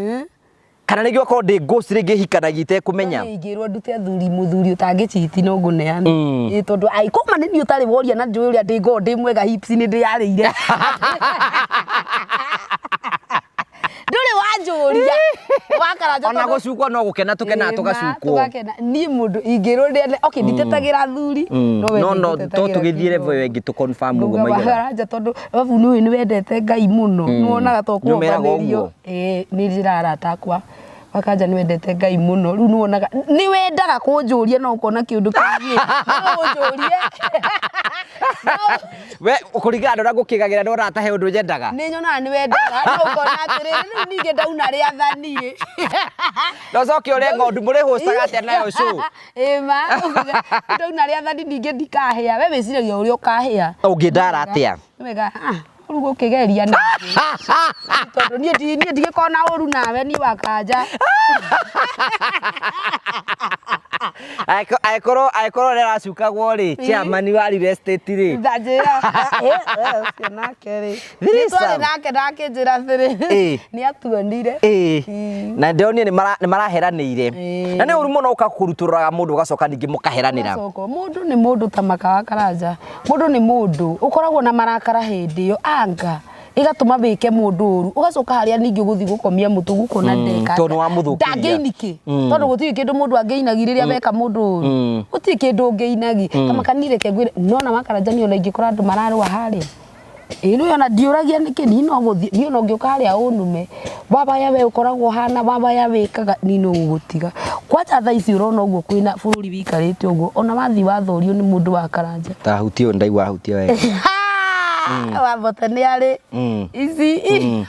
Kana rĩngĩ okorwo ndĩ ghost rĩngĩ hikanagia itekũmenya. Niĩ ingĩrwo ndute athuri mũthuri ũtangĩchiti no ngũneana. Ĩĩ tondũ ai kũma nĩ niĩ ũtarĩ woria na njũĩ ũrĩa ndĩ ngoragwo ndĩ mwega hips nĩ ndĩyarĩire. Ndũrĩ wanjũria. Wakaranja Ona gũcukwo no gũkena tũkenaga tũgacukwo. Tũgakena. Niĩ mũndũ ingĩrwo ndĩane okay nditetagĩra athuri no we No no to tũgĩthiĩ level ĩyo ĩngĩ tũ confirm ũguo maigana. Wakaranja tondũ arabu nĩ ũĩ nĩ wendete Ngai mũno. Nĩ wonaga to Nĩũmeraga ũguo? Ĩĩ nĩ njĩraga arata akwa Wakanja nĩ wendete Ngai mũno rĩu nĩ wonaga nĩ wendaga kũnjũria no ũkona kĩũndũ kĩngĩ no ũnjũrie. We kũringana na ũrĩa ngũkĩgagĩra nĩ wonaga ta he ũndũ nyendaga. Nĩ nyonaga nĩ wendaga no ũkona atĩrĩrĩ rĩu ningĩ ndauna rĩathani ĩ. Na ũcoke ũrĩe ng'ondu mũrĩhũcaga atĩa nayo cũ? Ĩ ma ndauna rĩathani ningĩ ndikahĩa we wĩciragia ũrĩa ũkahĩa. Ũngĩndara atĩa? Nĩ wega rĩu gũkĩgeria ningĩ tondũ niĩ niĩ ndigĩkorwo na ũru nawe niĩ wakanja. Angĩkorwo angĩkorwo ũrĩa aracukagwo rĩ chairman wa real estate rĩ Ndanjĩra ũcio nake rĩ nĩ twarĩ nake na akĩnjĩra atĩrĩ nĩ atuonire. Na ndĩronire nĩ maraheranĩire na nĩ ũru mũno ũkakũrutũrũraga mũndũ ũgacoka ningĩ mũkaheranĩra. Mũndũ nĩ mũndũ ta makawa karanja. Mũndũ nĩ mũndũ, ũkoragwo na marakara hĩndĩ ĩyo, anger ĩgatũma wĩke mũndũ ũru, ũgacoka harĩa ningĩ ũgũthiĩ gũkomia mũtwe ũkona ndeka Tondũ nĩwamũthũkĩria. Ndangĩiniki, tondũ gũtirĩ kĩndũ mũndũ angĩinagi rĩrĩa weka mũndũ ũru, gũtirĩ kĩndũ ũngĩinagi. Kamaka niĩ reke ngwĩre, nĩwona wakaranja niĩ ona ingĩkora andũ mararũa harĩa, Ĩĩ rĩu ona ndiũragia nĩkĩ niĩ no gũthiĩ niĩ ona ũngĩũka harĩa ũnume wabaya we ũkoragwo ũhana wabaya wĩkaga niĩ no gũgũtiga. Kwanja thaa ici ũrona ũguo kwĩna bũrũri wĩikarĩte ũguo ona wathiĩ wathorio nĩ mũndũ wa Karanja. Ta hutia ũyũ ndaigua ahutia wega. Wambota nĩ arĩ ici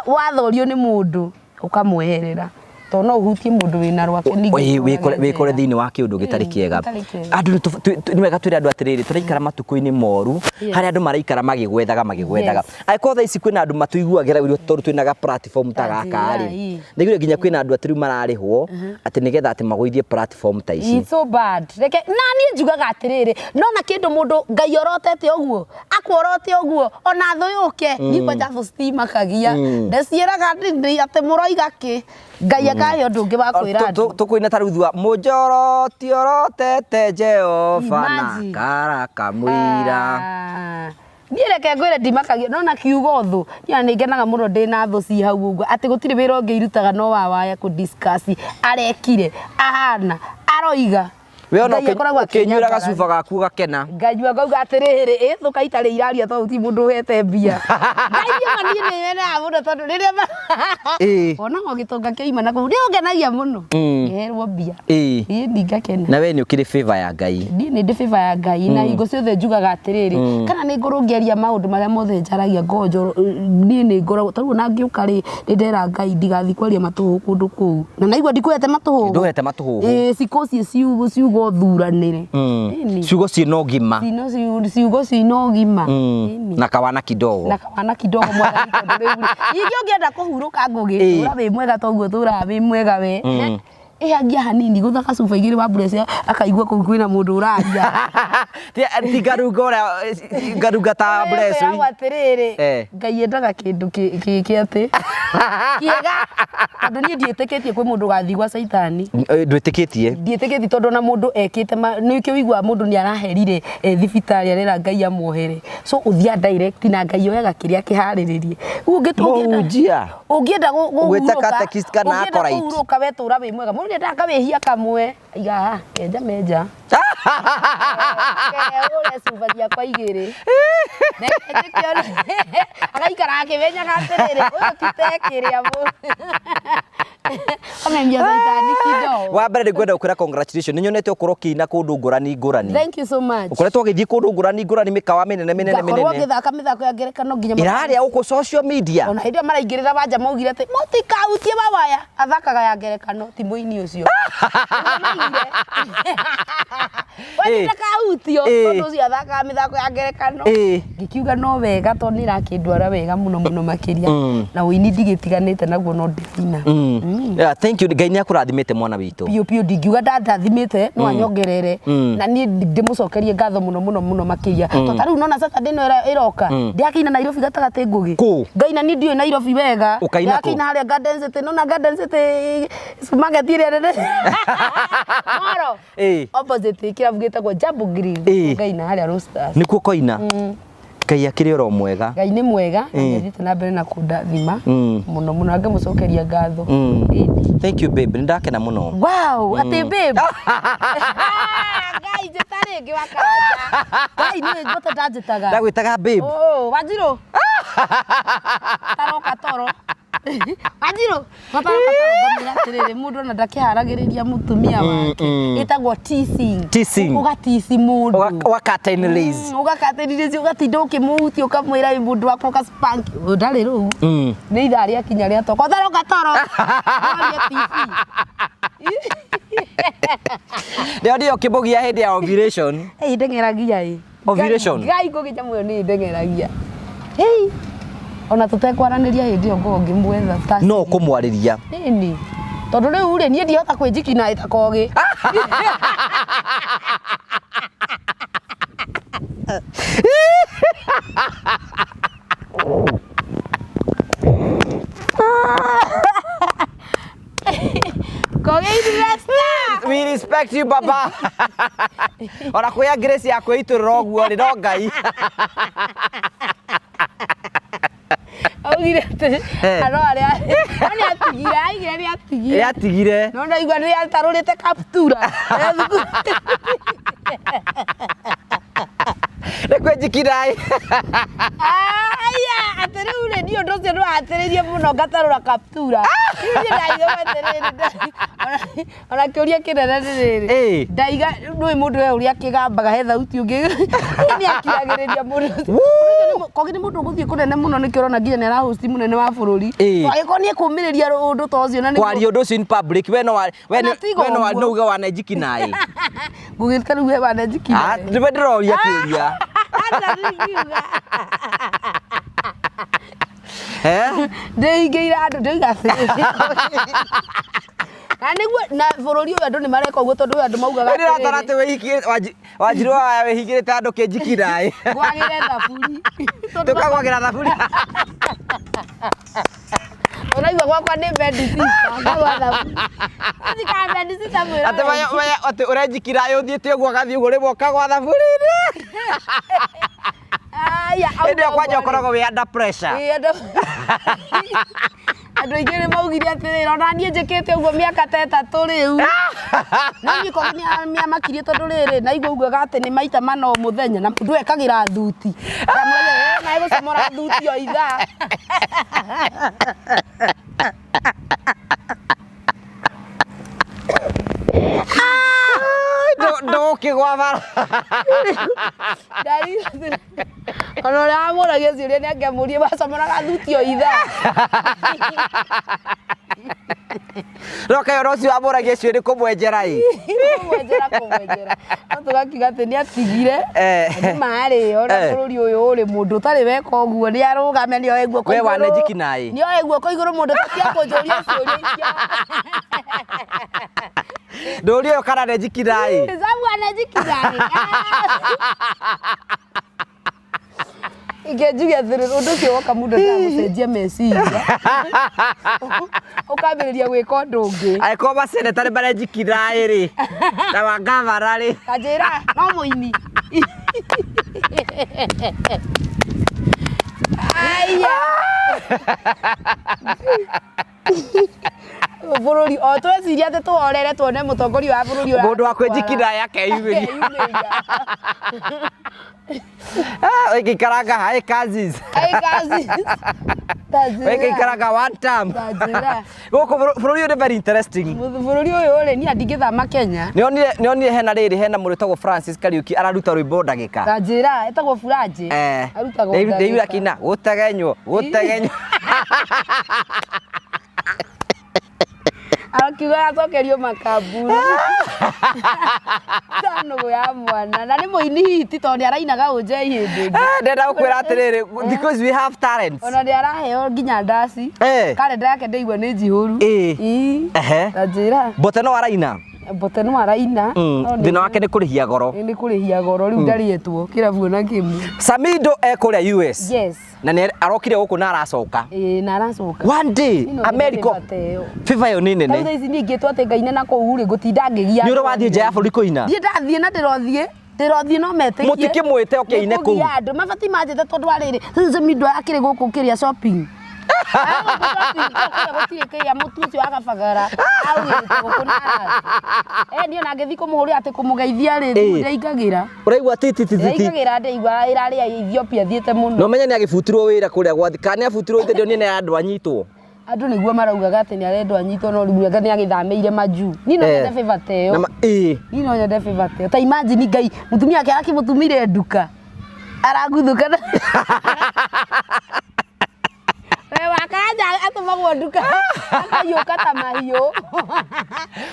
wathorio nĩ mũndũ ũkamweherera tondũ no ũhutie mũndũ wĩna rwake ningĩ Ĩĩ, wĩkore ũtũrage wĩkore njera. thĩinĩ wa kĩũndũ gĩtarĩ kĩega gĩtarĩ kĩega. andũ nĩ tũba- twĩ- twĩ- nĩ wega twĩre andũ atĩrĩrĩ tũraikara matukũ-inĩ moru harĩa andũ maraikara magĩgwethaga magĩgwethaga angĩkorwo thaa ici kwĩna andũ matũiguagĩra ũru tondũ twĩna ga platform ta Ta gaka rĩ njĩra, ĩĩ. ndaiguire nginya kwĩna andũ atĩ rĩu mararĩhwo atĩ nĩgetha atĩ magũithie platform ta ici It's so bad. Reke na niĩ njugaga atĩrĩrĩ, nona kĩndũ mũndũ Ngai orotete ũguo, akuorote ũguo, ona thũ yũke, niĩ kwanja thũ citimakagia. Ndĩciĩraga atĩ mũroiga kĩ, Ngai akahe ũndũ ũngĩ wa kwĩra andũ. Tũkũina ta rĩu thua mũnjoroti orotete Jehova na Imagine. karaka mũira. Ah. Niĩ reke ngwĩre ndimakagio no na kiugo thũ niĩ ona nĩngenaga mũno ndĩna thũ ci hau ũguo atĩ gũtirĩ wĩra ũngĩ irutaga no wa waya kũ discuss arekire ahana aroiga We ona Ngai akoragwo ũkĩnyuĩra akĩnyambararia. gacuba gaku ũgakena. Nganyua ngauga atĩrĩrĩ ĩ thũka itarĩ iraria tondũ ti mũndũ ũhete mbia. Ngai ma niĩ nĩ nyonaga mũno tondũ rĩrĩa wonaga gĩtonga kĩoima na kũu nĩ ũngenagia mũno ngĩherwo mbia. Ĩĩ ni ngakena. Na we nĩ ũkĩrĩ favor ya Ngai. Niĩ nĩ ndĩ favor ya Ngai na hingo ciothe njugaga atĩrĩrĩ kana nĩ ngorwo ngĩaria maũndũ marĩa mothe njaragia ngorwo niĩ nĩ ngoragwo ta rĩu ona ngĩũka rĩ nĩ ndera Ngai ndigathiĩ kwaria matũhũhũ kũndũ kũu na naigua ndikũhete matũhũhũ. Ndũhete matũhũhũ. Ĩĩ cikũ ciĩ ciugo ciugo thuranĩre. Ĩni. Ciugo ciĩna ũgima. Cino ciugo ciĩna ũgima. Ĩni. Na kawana kidogo. Na kawana kidogo mwathani tondũ rĩu rĩ ningĩ ũngĩenda kũhurũka ngũgĩ tũra wĩ mwega toguo tũraga wĩ mwega we. Ĩhangia hanini gũtha gacuba igĩrĩ wa mbura akaigua kũu kwĩna mũndũ ũraria. Ti ngarunga ũrĩa ngarunga ta mbura Kwĩragwo atĩrĩrĩ Ngai endaga kĩndũ kĩ atĩ kĩega tondũ niĩ ndiĩtĩkĩtie kwĩ mũndũ ũgathiĩ gwa caitani. Ndwĩtĩkĩtie? Ndiĩtĩkĩtie tondũ ona mũndũ ekĩte nĩkĩo ũiguaga mũndũ nĩ araherire e thibitarĩ arera Ngai amuohere. So ũthiaga direct na Ngai oyaga kĩrĩa kĩharĩrĩrie. Rĩu Mũhunjia. Ũngĩenda Ũgwĩta kũhurũka, catechist kana ũngĩenda acolyte? kũhurũka we tũra wĩ mwega. Mũndũ nĩendaga kawĩhia kamwe. Aiga haha, kenja menja. Keũre cuba ciakwa igĩrĩ. Reke njĩke ũrĩa- Agaikara akĩmenyaga atĩrĩrĩ, ũyũ ti tekĩrĩa Amemia Titanic kidogo. Wa mbere nĩ ngwenda gũkwĩra congratulations, nĩ nyonete ũkorwo ũkĩina kũndũ ngũrani ngũrani. Thank you so much. Ũkoretwo ũgĩthiĩ kũndũ ngũrani ngũrani, mĩkawa mĩnene mĩnene Ngakorwo mĩnene. ngĩthaka mĩthako ya ngerekano nginya Ĩrarĩa gũkũ social media. Ona hĩndĩ ĩyo maraingĩrĩra wanja maugire atĩ mũtikahutie mawaya, athakaga ya ngerekano ti mũini ũcio. Nĩguo maugire. We ndakahutio tondũ ũcio athakaga mĩthako ya ngerekano. Ngĩkiuga no wega tondũ nĩ ĩrakĩndwara wega mũno mũno makĩria. Na ũini ndigĩtiganĩte naguo no ndĩraina. Yeah, thank you. Ngai nĩ akũrathimĩte mwana witũ. Biũ biũ, ndingiuga ndandathimĩte, no anyongerere na niĩ ndĩmũcokerie ngatho mũno mũno mũno makĩria. To ta rĩu nona Saturday ĩno ĩroka ndĩrakĩina Nairobi gatagatĩ Ngũgĩ. Kũ? Ngaina niĩ ndiũĩ Nairobi wega. Ũkaina kũ? Ndĩrakĩina harĩa Garden City, nona Garden City supermarket ĩrĩa nene Moro opposite kĩrabu gĩtagwo Jambo Grill. Ngaina harĩa Roasters. Nĩkuo koina. Ngai akĩrĩ oro mwega. Ngai nĩ mwega na nĩathiĩte na mbere na kũndathima mũno mũno, na ngamũcokeria ngatho. Ĩni. Thank you babe, nĩ ndakena mũno. Wow, atĩ babe. Ngai njĩta rĩngĩ wa Karanja. Ngai nĩ njĩta ndanjĩtaga. Ndagwĩtaga babe. Oh, Wanjirũ. Taroka toro. Wanjirũ, mataroka toro ngamwĩra atĩrĩrĩ, mũndũ ona ndakĩharagĩrĩria mũtumia wake. Ĩtagwo teasing. Teasing. Ũgatici mũndũ. Ũgakatainĩ lace. Ũgakatinirĩci ũgatinda ũkĩmũhutia ũkamwĩra ĩ mũndũ wakwa ũgaspank. Ũyũ ndarĩ rũu. Nĩ ithaa rĩakinya rĩa toko. Tharoka toro. Ndĩroria TV. Ndio ndio ũkĩmũgia hĩndĩ ya ovulation. Ĩ ndeng'eragia ĩ. Ovulation. Ngai ngũgĩ nyamũ ĩyo nĩ ndeng'eragia. Hei. Ona tũtekwaranĩria hĩndĩ ĩyo ngorwo ngĩmwetha ta No ũkũmwarĩria. Ĩni. Tondũ rĩu rĩ niĩ ndihota kwĩnjikina ĩ ta kogĩ. Kogĩ investor. We respect you baba. Ona kwĩa Grace ya kwĩitũrũra ũguo rĩ no Ngai. Augire atĩ ano arĩa no nĩ atigire, aigire nĩ atigire. Nĩ atigire. No ndaigua nĩ atarũrĩte kaptura. E thukuru. Nĩ kwĩnjikina ĩ. Aya, atĩ rĩu rĩ niĩ ũndũ ũcio nĩ watĩrĩirie mũno ngatarũra kaptura. Rĩu niĩ ndaiga atĩrĩrĩ, ona kĩũria kĩnene nĩ rĩrĩ. Ndaiga nũĩ mũndũ we ũrĩa akĩgambaga he thauti ũngĩ. Nĩ akiragĩrĩria mũndũ ũcio. Kogi nĩ mũndũ ũgũthiĩ kũnene mũno nĩkĩo ũrona nginya nĩ arahost mũnene wa bũrũri. Angĩkorwo nĩ ekũmĩrĩria ũndũ ta ũcio na nĩguo Kwaria ũndũ ũcio in public we no we Ona tiga we no ũguo. no uge wanenjikina ĩ. Ngũgĩta rĩu we wanenjikina. Ah, nĩwe ndĩroria kĩũria. Aca ndingiuga. Eh? Ndĩhingĩire andũ ndĩiga atĩrĩrĩ. Na nĩguo na bũrũri ũyũ andũ nĩ mareka ũguo tondũ andũ maugaga Nĩ ndĩratara atĩ wĩhingĩre Wanjiru waya wĩhingĩrĩte andũ kĩnjikina ĩ. Ngwagĩre thaburi. Tũkagwagĩra thaburi. Ũraigua gwakwa nĩ bedsitter, ngagwa thaburi. Ũthikaga bedsitter mwĩrore. Atĩ waya waya atĩ ũrenjikira ĩ ũthiĩte ũguo ũgathiĩ ũguo rĩmwe ũkagwa thaburi-inĩ. Aya, Hĩndĩ ĩyo kwanja ũkoragwo wĩ under pressure. Ĩĩ, andũ andũ aingĩ nĩ maugire atĩrĩrĩ ona niĩ njĩkĩte ũguo mĩaka ta ĩtatũ rĩu. No niĩ korwo nĩamakirie tondũ rĩrĩ naigua augaga atĩ nĩ maita mana o mũthenya na mũndũ ekagĩra thuti. Ndamwĩra ĩĩ na egũcomora thuti o ithaa. Ndũgũkĩgwa bara. Ndarigwo ona ũrĩa wamũragia ciũria nĩ angĩamũrie wacomoraga thuti o ithaa. No kaĩ ona ũcio wamũragia ciũria nĩ kũmwenjera ĩ. Kũmwenjera kũmwenjera. No tũgakiuga atĩ nĩ atigire. Nĩ marĩ ona bũrũri ũyũ ũrĩ mũndũ ũtarĩ weka ũguo nĩ arũgame nĩ oe guoko We igũrũ. wanenjikina ĩ. Nĩ oe guoko igũrũ mũndũ ũtatige kũnjũria ciũria icio. Ndũrie ũyũ kana nenjikina ĩ. Sabu anenjikina ĩ. Ike njuge atĩrĩrĩ ũndũ ũcio woka mũndũ endaga gũcenjia meciria ũkambĩrĩria gwĩka ũndũ ũngĩ. Angĩkorwo maseneta nĩ marenjikina ĩ rĩ na mangavana rĩ. Kanjĩra no mũini. Aya. Bũrũri o tweciria atĩ tũhorere tuone mũtongoria wa bũrũri ũyũ Mũndũ wa kwĩnjikira akeyumĩria. Akeyumĩria. Ah, wĩngĩikaranga hi cousins. Hey, cousins. Tanjĩra. Wĩngĩikaranga one term. Tanjĩra. Gũkũ bũrũri ũyũ nĩ very interesting. Bũrũri ũyũ rĩ niĩ ndingĩthama Kenya. Nĩonire hena rĩrĩ hena mũndũ wĩtagwo Francis Kariuki araruta rwĩmbo ndagĩka. Tanjĩra etagwo Furanjĩ. Eh. Arutagwo Ndĩira ndagĩka. kina gũtegenywo gũtegenywo. Arakiuga acokerio makambuni. Ta nũgũ ya mwana. Na nĩ mũini hiti tondũ nĩ arainaga ũnjei hĩndĩ ĩngĩ. Ah, ndĩrenda gũkwĩra atĩrĩrĩ because we have talents. Ona nĩ araheo nginya ndaci. Eh. Karenda yake ndĩigua nĩ njihũru. Ĩĩ. Ĩĩ. Ehe. Ta njĩra. Mbote no araina. Mbote no araina. No nĩ- Thĩna wake nĩ kũrĩhia goro. Nĩ kũrĩhia goro rĩu ndarĩetwo kĩrabu ona kĩmwe. Samido e kũrĩa US. Yes. Na nĩ arokire gũkũ na aracoka. Ĩĩ na aracoka. One day Niĩ no America nyende favor ta ĩyo. favor ĩyo nĩ Tarĩu nene. thaa ici niĩ ingĩtwo atĩ ngaine na kũu rĩ ngũtinda ngĩgia. Nĩ ũrĩ wathiĩ nja ya bũrũri kũina? Ndiĩ ndathiĩ na ndĩrothiĩ. Ndĩrothiĩ no metĩkie. Mũtikĩmwĩte oke aine kũu. Nĩkũgia andũ mabatiĩ manjĩte tondũ wa rĩrĩ Samido akĩrĩ gũkũ kĩrĩa shopping. Arĩ gũkũ shopping, kũrĩa gũtirĩ kĩrĩa mũtu ũcio wa Kabagara augĩte gũkũ na arathiĩ. Eh niĩ ona ngĩthiĩ kũmũhũrĩra atĩ kũmũgeithia rĩ thimũ Ĩĩ. ndĩaingagĩra. Ũraigua ti ti ti ti. Ndĩaingagĩra ndĩaigua ĩrarĩa Ethiopia thiĩte mũno. Na ũmenye nĩ agĩbutirwo wĩra kũrĩa gwathi kana nĩ abutirwo ithe ndionire nĩ andũ anyitwo. Andũ nĩguo maraugaga atĩ nĩ arendwo anyitwo no rĩu anga nĩ agĩthamĩire majuu. Niĩ no Eh. nyende favor ta ĩyo. Na ma- ĩĩ. Niĩ no nyende favor ta ĩyo. Ta imagine Ngai mũtumia wake arakĩmũtumire nduka. Araguthũka na We wakanja atũmagwo nduka akahiũka ta mahiũ.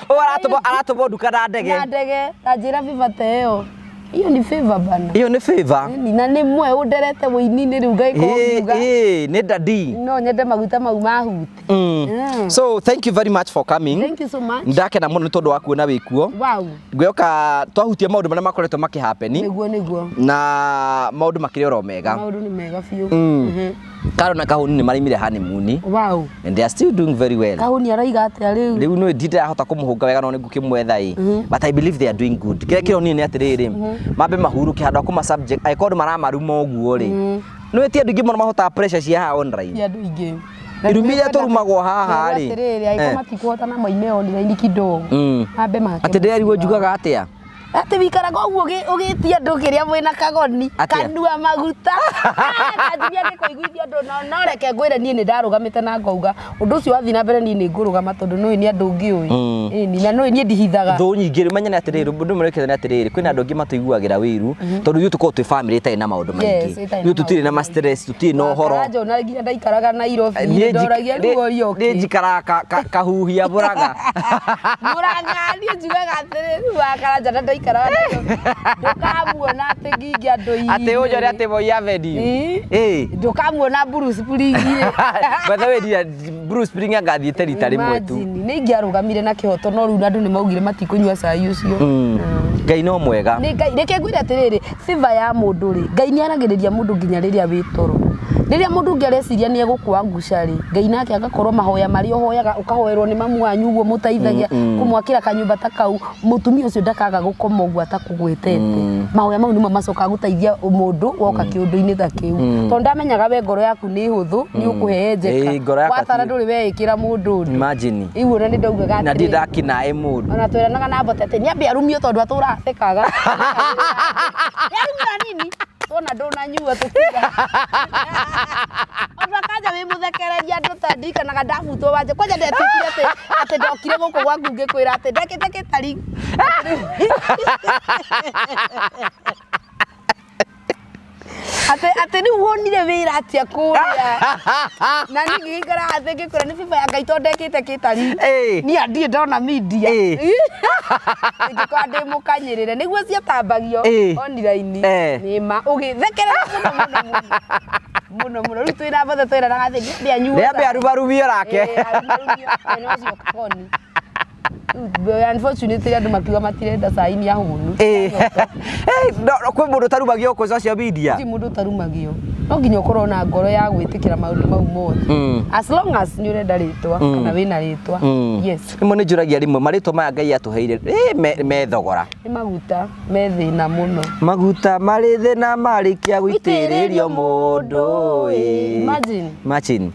Ũyũ aratũmwo aratũmwo nduka na ndege. Na ndege ta njĩra favor ta ĩyo. Hiyo ni favor bana. Ĩyo nĩ favor. Na nĩ mwe ũnderete wũini-inĩ rĩu ngagĩkorwo Ĩĩ ngiuga ĩĩ nĩ daddy. no nyende maguta mau ma huti. So thank you very much for coming. Thank you so much. Ndakena mũno nĩ tondũ wa kuona wĩ kuo. Wow. Ngwĩhoka twahutia maũndũ marĩa makoretwo makĩ happen Nĩguo nĩguo. na maũndũ makĩrĩ oro mega. Maũndũ nĩ mega biũ. Karo na Kahuni nĩ maraimire honeymoon Wow. and they are still doing very well. Kahuni araiga atĩa rĩu? Rĩu nĩ ndindĩrahota kũmũhũnga wega no nĩ ngũkĩmwetha ĩ. But I believe they are doing good. Kĩrĩa kĩronire nĩ atĩrĩrĩ, mambe mahurũke handũ ha kũma subject angĩkorwo andũ maramaruma ũguo rĩ. Nĩ ti andũ aingĩ mũno mahotaga pressure cia haha online. Ti andũ aingĩ. Irumi iria tũrumagwo haha rĩ. Atĩrĩrĩ, angĩkorwo Eh. matikũhota na moime online kidogo. Mambe make. Atĩ ndĩrerirwo njugaga atĩa? Atĩ wikaraga ũguo ũgĩtia andũ kĩrĩa mwĩna kagoni Atĩa? kanua maguta kanjiria ngĩkũiguithia andũ no no reke ngwĩre niĩ nĩ ndarũgamĩte na ngauga ũndũ ũcio wathiĩ na mbere niĩ nĩ ngũrũgama tondũ nĩũĩ nĩ andũ ngĩũĩ Ĩni, na nĩũĩ niĩ ndihithaga Thũ nyingĩ rĩ, menye nĩ atĩrĩrĩ, ũndũ ũmwe wĩkĩte nĩ atĩrĩrĩ, kwĩna andũ angĩ matũiguagĩra wĩiru, tondũ ithuĩ tũkoragwo twĩ family ĩtarĩ na maũndũ Yes, maingĩ. ĩtarĩ na Ithuĩ tũtirĩ na maũndũ ma stress, tũtirĩ na ũhoro. Karanja ona nginya ndaikaraga Nairobi Niĩ ndoragia rĩu ũria niĩ ũkĩ njikaraga kahuhia mũraga. Mũrang'a niĩ njugaga atĩrĩ rĩu wa Karanja na ndaikaraga Nairobi ndũkamuona atĩ ngingi andũ Atĩ ũnjore atĩ Moi Avenue. Ĩĩ. Ĩĩ. Ndũkamuona Bruce Spring By the way, Bruce Spring angathiĩte rita rĩmwe tu. Nĩ ingĩarũgamire na kĩhoto no rĩu andũ nĩ maugire matikũnyua cai ũcio. Ngai no mwega. Nĩ Ngai reke ngwĩre atĩrĩrĩ, favor ya mũndũ rĩ, Ngai nĩ aragĩrĩria mũndũ nginya rĩrĩa wĩ toro. Rĩrĩa mũndũ ũngĩ areciria nĩ egũkũangusha rĩ, Ngai nake agakorwo mahoya marĩa ũhoyaga ũkahoerwo nĩ mamu wanyu ũguo mũteithagia kũmwakĩra kanyũmba ta kau, mũtumia ũcio ndakaga gũkoma ũguo atakũgwetete. Mahoya mau nĩmo macokaga gũteithia mũndũ woka kĩũndũ-inĩ ta kĩu. Tondũ ndamenyaga we ngoro yaku nĩ hũthũ, nĩ ũkũhehenjeka. Ĩĩ, ngoro yakwa Watara ti- ndũrĩ weĩkĩra mũndũ ũndũ. Imagine. Rĩu ona nĩ ndaugaga Na ndirĩ atĩrĩrĩ, ndakinaĩ mũndũ. ona tweranaga na mbote atĩ nĩambe arumio tondũ atũraga athekaga. Nĩarumio hanini tuona ndũnanyua tũkiuga. Ona kanja wĩ mũthekereria andũ ta ndirikanaga ndabutwo wanja kwanja ndetĩkire atĩ atĩ ndokire gũkũ gwaku ngĩkwĩra atĩ ndekĩte gĩtari. Atĩ atĩ rĩu wonire wĩra atĩa kũrĩa na niĩ ngĩgĩikara thĩ ngĩkwĩra nĩ biba ya Ngai tondũ ndekĩte gĩtari. Ĩĩ. Niĩ ndirĩ ndona media. Ĩĩ. Ingĩkorwo ndĩ mũkanyĩrĩre nĩguo ciatambagio Ĩĩ. online Eh. nĩ ma ũgĩthekerera mũno mũno mũno mũno mũno rĩu twĩna bothe twĩranaga atĩ nĩambe anyuo Nĩambe cai. arumarumio nake. Ĩĩ, arumarumio mwena ũcio kagoni. Rĩu, unfortunately andũ makiuga matirenda cai nĩ ahũnu. Ĩĩ. Ĩĩ, no, kwĩ mũndũ ũtarumagio gũkũ social media. Gũtirĩ mũndũ ũtarumagio no nginya ũkorwo na ngoro ya gwĩtĩkĩra maũndũ mau mothe as long as nĩ ũrenda rĩtwa kana wĩna rĩtwa yes Rĩmwe nĩ njũragia rĩmwe marĩtwa maya Ngai atũheire ĩ, me thogora. nĩ maguta me thĩna mũno. Maguta marĩ thĩna marĩkia gũitĩrĩrio mũndũ ĩ. Imagine. Imagine.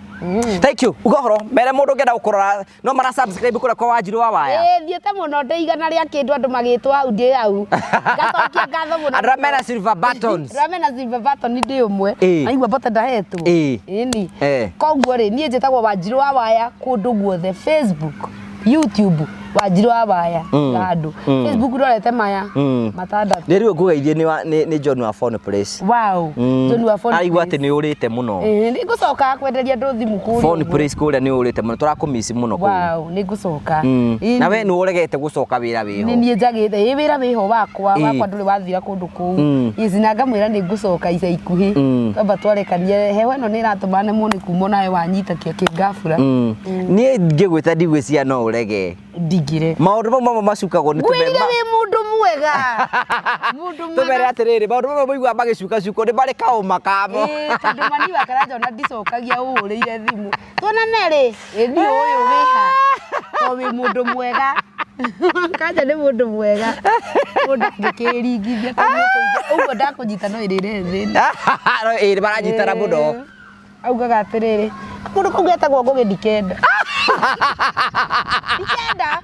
Thank you. Uga horo mere mundu ngenda gukurora no mara subscribe kura kwa Wanjiru wa Waya. Ĩĩ thiĩte mũno ndĩ igana rĩa kĩndũ andũ magĩtwo hau ndĩ hau. Ngacokia ngatho mũno. Andũ arĩa mena silver buttons. Andũ arĩa mena silver button ndĩ ũmwe. Ĩĩ. Aigua mbote ndahetwo. Ĩĩ. Ĩni. Eh. Koguo rĩ niĩ njĩtagwo Wanjiru wa Waya kũndũ guothe, Facebook, YouTube, Wanjiru wa Waya handũ. Facebook ndorete maya matandatũ. Nĩ rĩu ngũgeithie nĩ John wa Phone Place. Wow. John wa Phone Araigua Place. atĩ nĩ ũrĩte mũno. Ĩĩ nĩ ngũcoka kwenderia andũ thimũ kũrĩa. Phone ũguo. Place kũrĩa nĩ ũrĩte mũno tũrakũmici mũno kũu. Wow, nĩ ngũcoka. Ĩĩ, Na we nĩ ũregete gũcoka wĩra nĩ wĩho. niĩ njagĩte ĩ wĩra wĩho wakwa Ĩĩ. wakwa ndũrĩ wathira kũndũ kũu ici na ngamwĩra nĩ ngũcoka ica ikuhĩ twamba twarekanie heho ĩno nĩ ĩratũma nemwo nĩ kuma nawe wanyita kĩa kĩngabura. Niĩ ngĩgwĩta ndigwĩciria no ũrege. Ndingĩrega. Maũndũ mau mamwe macukagwo nĩ Ngwĩrire wĩ mũndũ mwega, mũndũ tũmere mwega. Atĩrĩrĩ, maũndũ mamwe mũiguaga magĩcukacukwo nĩ marĩ kaũma kamo. Ĩĩ, tondũ mani wa Karanja ona ndicokagia ũhũrĩire thimũ tuonane rĩ, ĩ niĩ ũyũ wĩha to wĩ mũndũ mwega. Kanja nĩ mũndũ mwega, mũndũ angĩkĩringithia tondũ ũguo ndakũnyita no ĩrĩre thĩna. No, ĩĩ nĩ maranyitana mũno. Augaga atĩrĩrĩ, mũndũ kau getagwo Ngũgĩ ndikenda, ndikenda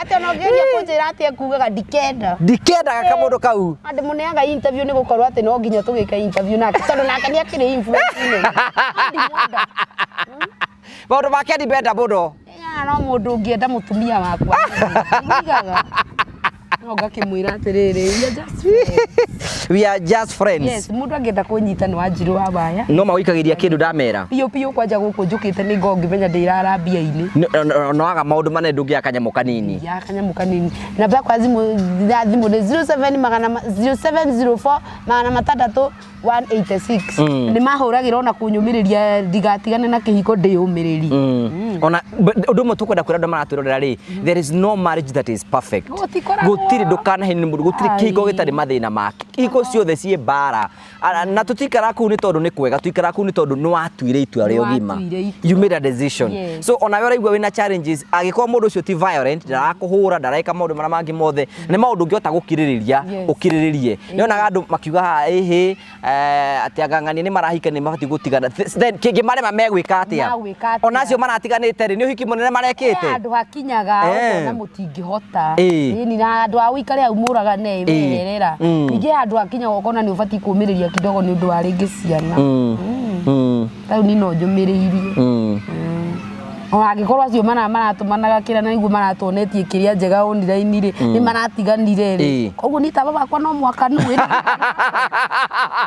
atĩ ona ũngĩgeria kũnjĩra atĩ ekugaga ndikenda. Ndikendaga kamũndũ kau. Na ndĩmũneaga interview nĩ gũkorwo atĩ no nginya tũgĩke interview nake tondũ nake nĩ akĩrĩ influence nene. No ndimwenda. Maũndũ make ndimenda mũno. Ĩĩ, no mũndũ ũngĩenda mũtumia wakwa nĩigaga no ngakĩmwĩra atĩrĩrĩ, we are just friends. We are just friends. Yes, mũndũ angĩenda kũnyita nĩ Wanjiru wa Waya. No magũikagĩria kĩndũ ndamera. Biũ biũ, kwanja gũkũ njũkĩte nĩ ngoo ngĩmenya ndĩrara mbia-inĩ. No waga maũndũ manene ndũngĩaga kanyamũ kanini. Ya kanyamũ kanini. Namba yakwa ya thimũ nĩ 07 magana 0704 600 186. Nĩ mahũragĩra ona kũnyũmĩrĩria ndigatigane na kĩhiko, ndĩyũmĩrĩrie. Ona ũndũ ũmwe tũkwenda kwĩra andũ maratwĩrorera rĩ, there is no marriage that is perfect. Gũtikoragwo. Gũtirĩ, ndũkanahenio nĩ mũndũ, gũtirĩ Ai. kĩhiko gĩtarĩ mathĩna make. Ihiko ciothe ciĩ mbara. Na tũtikaraga kũu nĩ tondũ nĩ kwega, tũikaraga kũu nĩ tondũ nĩ watuire itua rĩa ũgima. Nĩwatuire itua. You made a decision. Yes. So onawe ũraigua wĩna challenges, angĩkorwo mũndũ ũcio ti violent, ndarakũhũra, ndareka maũndũ marĩa mangĩ mothe, nĩ maũndũ ũngĩhota gũkirĩrĩria, ũkirĩrĩrie. Nĩonaga andũ makiuga haha ĩhĩ atĩ angang'ania nĩ marahikania nĩ mabatiĩ gũtigana. Then kĩngĩmarema megwĩka atĩa? Magwĩka atĩa? Ona acio maratiganĩte rĩ, nĩ ũhiki mũnene marekĩte. Handũ hakinyaga ũkona mũtingĩhota. Ĩni, na handũ ha ũikare hau mũragane, weherera. Ningĩ handũ hakinyaga ũkona nĩ ũbatiĩ kũmĩrĩria kidogo nĩ ũndũ wa rĩngĩ ciana. Rĩu niĩ no njũmĩrĩirie. Ona angĩkorwo acio maratũmanaga kĩrĩa na nĩguo maratuonetie kĩrĩa njega online rĩ, nĩ maratiganire rĩ. Koguo niĩ tawa wakwa no mwakanu ĩ.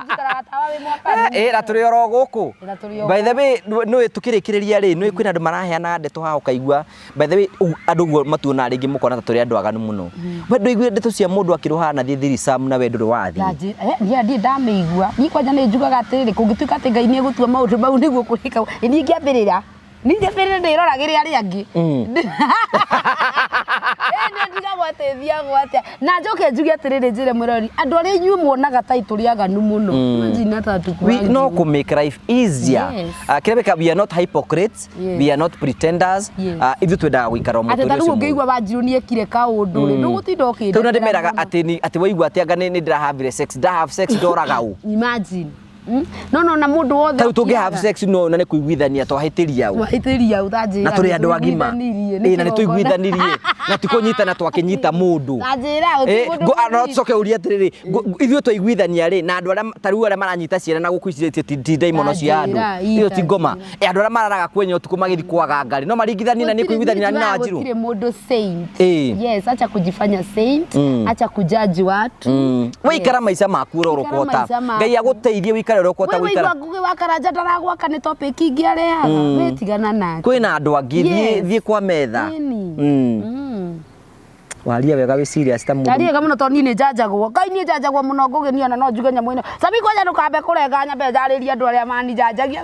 Njikaraga tawa wĩ mwakanu. Ĩ, na tũrĩ oro gũkũ. Na tũrĩ o By the way, nĩ tũkĩrĩkĩrĩria rĩ, nĩ kwĩna andũ maraheana ndeto haha ũkaigua. By the way, andũ ũguo matuonaga rĩngĩ mũkona ta tũrĩ andũ aganu mũno. We ndũiguire ndeto cia mũndũ akĩrũhaga na thiĩ thiricamu na we ndũrĩ wathiĩ? Niĩ ndirĩ ndamĩigua. Niĩ kwanja nĩ njugaga atĩrĩrĩ, kũngĩtuĩka atĩ Ngai nĩ egũtua maũndũ mau nĩguo kũrĩka, niĩ ingĩambĩrĩra niĩ ndĩroragĩre arĩa angĩ. Nĩ ndigagwo atĩ thiagwo atĩa. Na njoke njuge atĩrĩrĩ, njĩre mwĩroreri, andũ arĩa inyuĩ muonaga ta tũrĩ aganu mũno, imagine hata We hatukuangi. no kũ make life easier. Kĩrĩa wĩka, we are not hypocrites, we are not pretenders. Ithuĩ twendaga gũikara o Atĩ mũtũrĩre ta rĩu ũcio ũngĩigua Wanjiru nĩ ekire kaũndũ rĩ, ndũgũtinda mũũru. Rĩu na ndĩmeraga ũkĩndetera mũno. atĩ waigua atĩ anga nĩ ndĩrahavire sex, nda have sex ndoraga ũ. Imagine. No no na mũndũ wothe Ta rĩu tũngĩ have sex no na nĩ kũiguithania twahĩtĩria ũ. Twahĩtĩria ũ ta njĩra. Na tũrĩ andũ agima. Ĩ, na nĩ tũiguithanirie na ti kũnyitana twakĩnyita mũndũ. Ta njĩra gũtirĩ mũndũ No mũnyite. tũcoke ũrie atĩrĩrĩ, ithuĩ twaiguithania rĩ, na andũ arĩa ta rĩu arĩa maranyita ciana na gũkũ ici ti ndaimono cia andũ, Ta njĩra, icio ti ita ngoma. Andũ arĩa mararaga kwenye ũtukũ magĩthiĩ kwaga ngarĩ no maringithanie na nĩ kũiguithania na Wanjiru. Gũtirĩ mũndũ saint. Ĩ. Yes, acha kujifanya saint, acha kujaji watu. Wĩikara maica maku ũrĩa Ikara ũkũhota. maica maku. Ngai agũteithie wĩikare ũrĩa ũkũhota We gũikara. waigua Ngũgĩ wa Karanja ndaragwaka nĩ topic ingĩ arehaga. We tigana nake. Kwĩna andũ angĩ, Yes. thiĩ kwa metha. Ĩni. Waria wega wĩ serious ta mũndũ. Ndaria wega mũno tondũ niĩ nĩ njanjagwo. Ngai niĩ njanjagwo mũno Ngũgĩ, niĩ ona no njuge nyamũ ĩno. Sami kwanja ndũkambe kũrenga nyambe njarĩrie andũ arĩa maninjanjagia.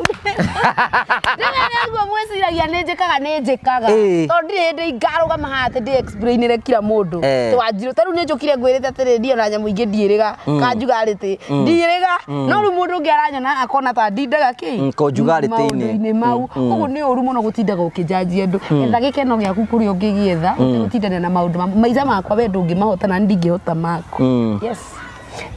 Rĩrĩa ũguo mwĩciragia nĩ njĩkaga, nĩ njĩkaga. Tondũ ndirĩ hĩndĩ ingarũgama haha atĩ ndĩ explainĩre kila mũndũ. Tĩ Wanjiru, ta rĩu nĩ njũkire ngwĩrĩte atĩrĩrĩ, niĩ ona nyamũ ingĩ ndiĩrĩga. Kanjuga rĩtĩ. Ndiĩrĩga. No rĩu mũndũ ũngĩ aranyona akona ta ndindaga kĩ? Konjuga rĩtĩ-inĩ. Maũndũ-inĩ mau. Koguo nĩ ũru mũno gũtindaga ũkĩnjanjia andũ. Etha gĩkeno gĩaku kũrĩa ũngĩgĩetha, ũtegũtindania na maũndũ ma maica makwa, we ndũngĩmahota na niĩ ndingĩhota maku. Yes.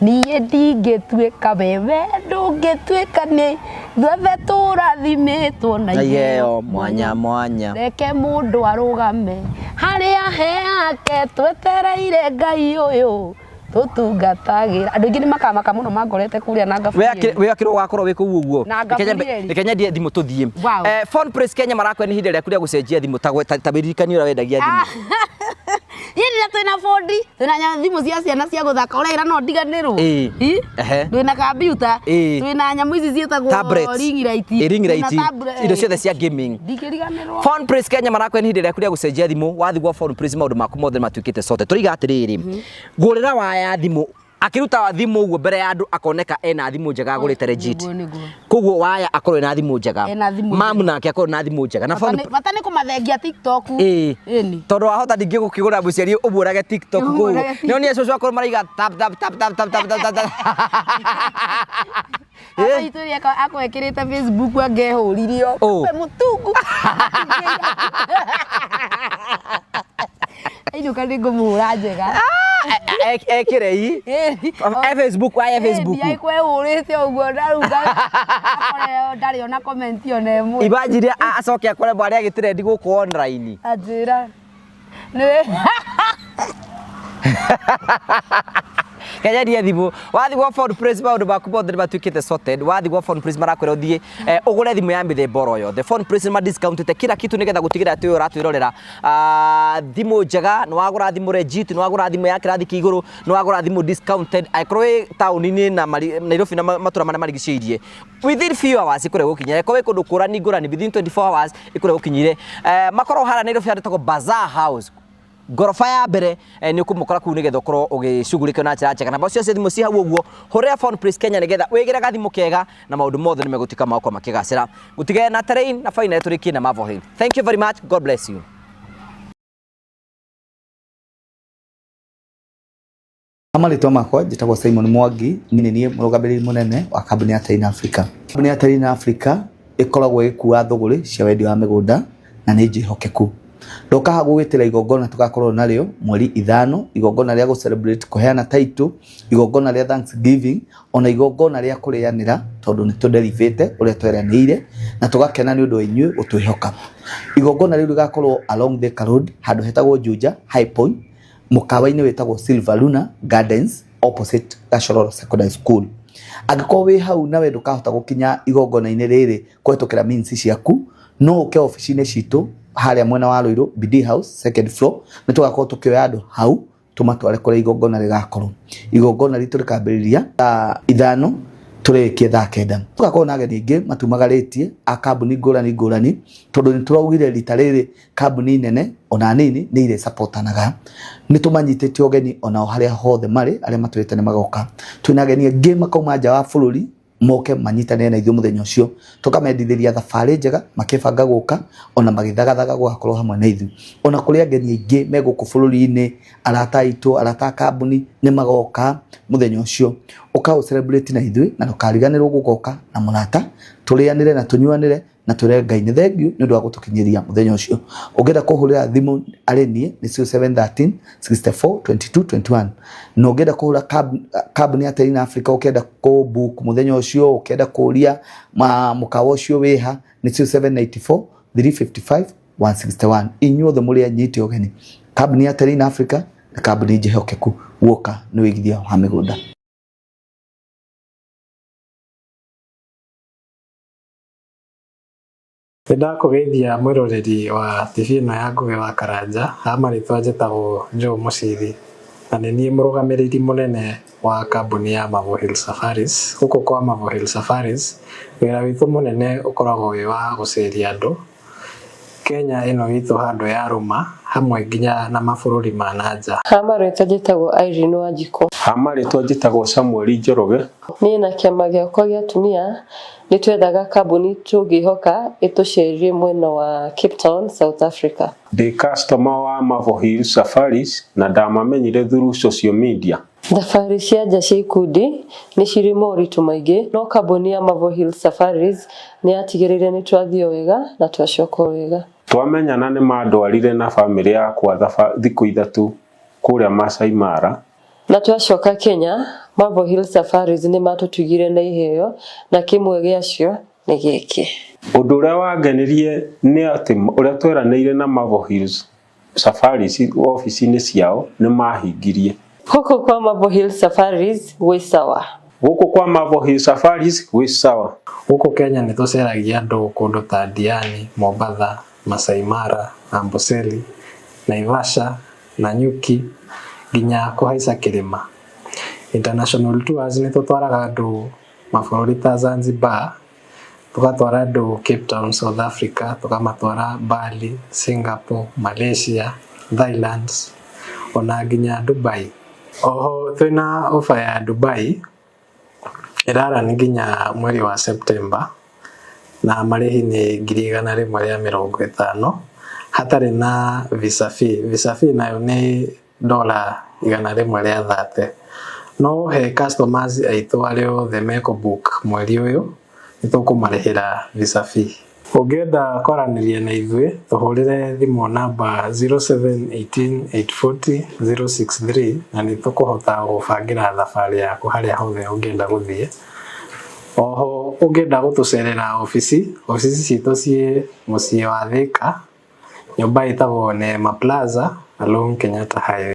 Niĩ ndingĩtuĩka wewe ndũngĩtuĩka nĩ ithuothe tũrathimĩtwo na Na iheo mwanya mwanya. Reke mũndũ arũgame harĩa he yake twetereire Ngai ũyũ tũtungatagĩra. Andũ aingĩ nĩ makamaka mũno mangorete kũrĩa na Ngaburieli. We akĩrwo ũgakorwo wĩ kũu ũguo. Na Ngaburieli. Reke nyendie thimũ tũthiĩ. Wow. Phone Place Kenya marakwĩra nĩ ihinda rĩaku rĩa gũcenjia thimũ ta wĩririkanie ũrĩa wendagia thimũ. Niĩ na twĩna bondi, twĩna thimũ cia ciana cia gũthaka ũraira no ndiganĩrwo. Ĩĩ. Ehe. Twĩna kambiuta, Ĩĩ. twĩna nyamũ ici ciĩtagwo Tablets. ring light. Ĩĩ, ring Twĩna light. tablet. Indo ciothe cia gaming. Ndingĩriganĩrwo. Phone Place Kenya marakwĩra nĩ ihinda rĩaku rĩa gũcenjia thimũ. Wathiĩ gwa Phone Place maũndũ maku mothe matuĩkĩte sorted. Tũriga atĩrĩrĩ, ngũrĩra waya thimũ akiruta thimũ ũguo mbere ya andũ akoneka ena thimũ njega agũrĩte legit. Nĩguo, nĩguo. Koguo waya akorwo ena thimũ njega. Ena thimũ Mamu nake akorwo na thimũ njega. Na Bata phone bata nĩ kũmathengia TikTok. Ĩĩ. Ĩni. Tondũ wahota ningĩ gũkĩgũra mũciari ũmũrage TikTok kũu. Ũmũrage Nĩ onire cũcũ akorwo maraiga tap tap tap tap tap tap tap tap. Baba itũ rĩrĩa akwekĩrĩte Facebook angehũririo. Ũ. We mũtungu. Ainũka nĩ ngũmũhũra njega. Ekĩre i. Ĩni. E Facebook waya Facebook. Ĩni akwehũrĩte ũguo na rĩu akore ndarĩ ona comment ona ĩmwe. Imagine acoke akore mwarĩ agĩtrendi gũkũ online. Anjĩra. Nĩ Kenyerie thimũ wathiĩ gwa Phone Place maũndũ maku mothe nĩ matuĩkĩte sorted. Wathiĩ gwa Phone Place marakwĩra ũthiĩ ũgũre thimũ ya mĩthemba oro yothe. Phone Place nĩ ma discountĩte kila kitu nĩgetha gũtigĩrĩra atĩ ũyũ ũratwĩrorera thimũ njega, nĩ wagũra thimũ legit, nĩ wagũra thimũ ya kĩrathi kĩa igũrũ, nĩ wagũra thimũ discounted. Angĩkorwo wĩ taũni-inĩ na Nairobi na matũra marĩa marigicĩirie, within few hours ĩkũrĩa gũkinyĩra. Angĩkorwo wĩ kũndũ ngũrani ngũrani, within 24 hours ĩkũrĩa gũkinyĩire. Makoragwo harĩa Nairobi handũ hetagwo Bazaar House. Ngoroba ya mbere nĩ ũkũmũkora kũu nĩgetha ũkorwo ũgĩcugurĩkio na njĩra njega. Namba cio cia thimũ ci hau ũguo, hũrĩra Phone Place Kenya nĩgetha wĩgĩre gathimũ kega na maũndũ mothe nĩ megũtuĩka ma gũkorwo makĩgacĩra. Gũtige na terrain na finally tũrĩkie na Marvel Hill. Thank you very much. God bless you. Marĩtwa makwa njĩtagwo Simon Mwangi, niĩ nĩ niĩ mũrũgamĩrĩri mũnene wa kambuni ya Terrain Africa. Kambuni ya Terrain Africa ĩkoragwo ĩgĩkua thũgũrĩ cia wendia wa mĩgũnda na nĩ njĩhokeku. Ndoka haha gũgĩtĩra igongona tũgakorwo narĩo mweri 5, igongona rĩa gũ celebrate kũheana title, igongona rĩa Thanksgiving, ona igongona rĩa kũrĩanĩra tondũ nĩ tũderivĩte ũrĩa tweranĩire na tũgakena nĩ ũndũ wa inyuĩ gũtwĩhoka. Igongona rĩu rĩgakorwo along Thika Road handũ hetagwo Juja High Point, mũkawa-inĩ wĩtagwo Silver Luna Gardens opposite Gachororo Secondary School. Angĩkorwo wĩ hau nawe ndũkahota gũkinya igongona-inĩ rĩrĩ kũhetũkĩra means ciaku, no ũke obici-inĩ citũ harĩa mwena wa Ruiru BD House second floor, nĩ tũgakorwo tũkĩoya andũ hau tũmatware kũrĩa igongona rĩgakorwo. Igongona ritũ rĩkambĩrĩria thaa 5 tũrĩkie thaa 9. Tũgakorwo na ageni aingĩ matumagarĩtie a kambuni ngũrani ngũrani, tondũ nĩ tũraugire rita rĩrĩ kambuni nene ona nini nĩ irĩ supportanaga. Nĩ tũmanyitĩte ũgeni onao harĩa hothe marĩ, arĩa matwĩrĩte nĩ magoka. Twĩna ageni aingĩ makauma nja wa bũrũri moke manyitanĩre na ithuĩ mũthenya ũcio, tũkamendithĩria thabarĩ njega makĩbanga gũka ona magĩthagathaga gũgakorwo hamwe na ithuĩ. Ona kũrĩ ageni aingĩ me gũkũ bũrũri-inĩ, arata aitũ, arata a kambuni nĩ magoka mũthenya ũcio. Ũka ũ celebrate na ithuĩ na ndũkariganĩrwo gũgoka na mũrata, tũrĩanĩre na tũnyuanĩre na twĩre Ngai nĩ thengiũ nĩ ũndũ wa gũtũkinyĩria mũthenya ũcio. Ũngĩenda kũhũrĩra thimũ arĩ niĩ nĩ 0713 64 22 21. Na ũngĩenda kũhũra kambuni ya Terrain Africa, ũkĩenda kũ book mũthenya ũcio, ũkĩenda kũria mũkawa ũcio wĩha, nĩ 0794 355 161. Inyuothe mũrĩ anyite ũgeni. Kambuni ya Terrain Africa nĩ kambuni njĩhokeku, guoka nĩ wĩigithia wa mĩgũnda. Nĩndakũgeithia mwĩroreri wa TV ĩno ya Ngũgĩ wa Karanja. Ha marĩtwa njĩtagwo Joe Mũciri na nĩ niĩ mũrũgamĩrĩri mũnene wa kambuni ya Marvel Hill Safaris. Gũkũ kwa Marvel Hill Safaris wĩra witũ mũnene ũkoragwo wĩ wa gũceria andũ Kenya ĩno itũ handũ ya rũma hamwe nginya na mabũrũri ma na nja. Ha marĩtwa njĩtagwo Irene Wanjikũ. Ha marĩtwa njĩtagwo Samuel Njoroge. Niĩ na kĩama gĩakwa gĩa atumia nĩ twethaga kambuni tũngĩhoka ĩtũcerie mwena wa Cape Town, South Africa. Ndĩ customer wa Marvel Hill Safaris na ndamamenyire through social media. Thabarĩ cia nja cia ikundi nĩ cirĩ moritũ maingĩ, no kambuni ya Marvel Hill Safaris nĩ yatigĩrĩire nĩ twathiĩ wega na twacoka wega. Twamenyana nĩ mandwarire na bamĩrĩ yakwa thikũ 3 kũrĩa Masai Mara. Na twacoka Kenya, Marvel Hill Safaris nĩ matũtugire na iheo na kĩmwe gĩacio nĩ gĩkĩ. Ũndũ ũrĩa wangenirie nĩ atĩ ũrĩa tweranĩire na Marvel Hills Safaris obici-inĩ ciao nĩ mahingirie. Gũkũ kwa Marvel Hill Safaris gwĩ sawa. Gũkũ kwa Marvel Hills Safaris gwĩ sawa. Gũkũ Kenya nĩ tũceragia andũ kũndũ ta Diani, Mombatha, Masai Mara, Amboseli, Naivasha, Nanyuki nginya kũhaica kĩrĩma. International tours nĩ tũtwaraga andũ mabũrũri ta Zanzibar, tũgatwara andũ Cape Town South Africa, tũkamatwara Bali, Singapore, Malaysia, Thailand ona nginya Dubai. Oho twĩna offer ya Dubai ĩrarani nginya mweri wa September na marĩhi nĩ 150,000 hatarĩ na visa fee. Visa fee nayo nĩ $130. No he customers aitũ arĩa othe mekũ book mweri ũyũ nĩ tũkũmarĩhĩra visa fee. Ũngĩenda kwaranĩria na ithuĩ tũhũrĩre thimũ namba 0718840063 na nĩ tũkũhota gũbangĩra thabarĩ yaku harĩa hothe ũngĩenda gũthiĩ. Oho ũngĩenda gũtũcerera obici, obici citũ ciĩ mũciĩ wa Thika, nyũmba ĩtagwo Neema Plaza along Kenyatta Highway.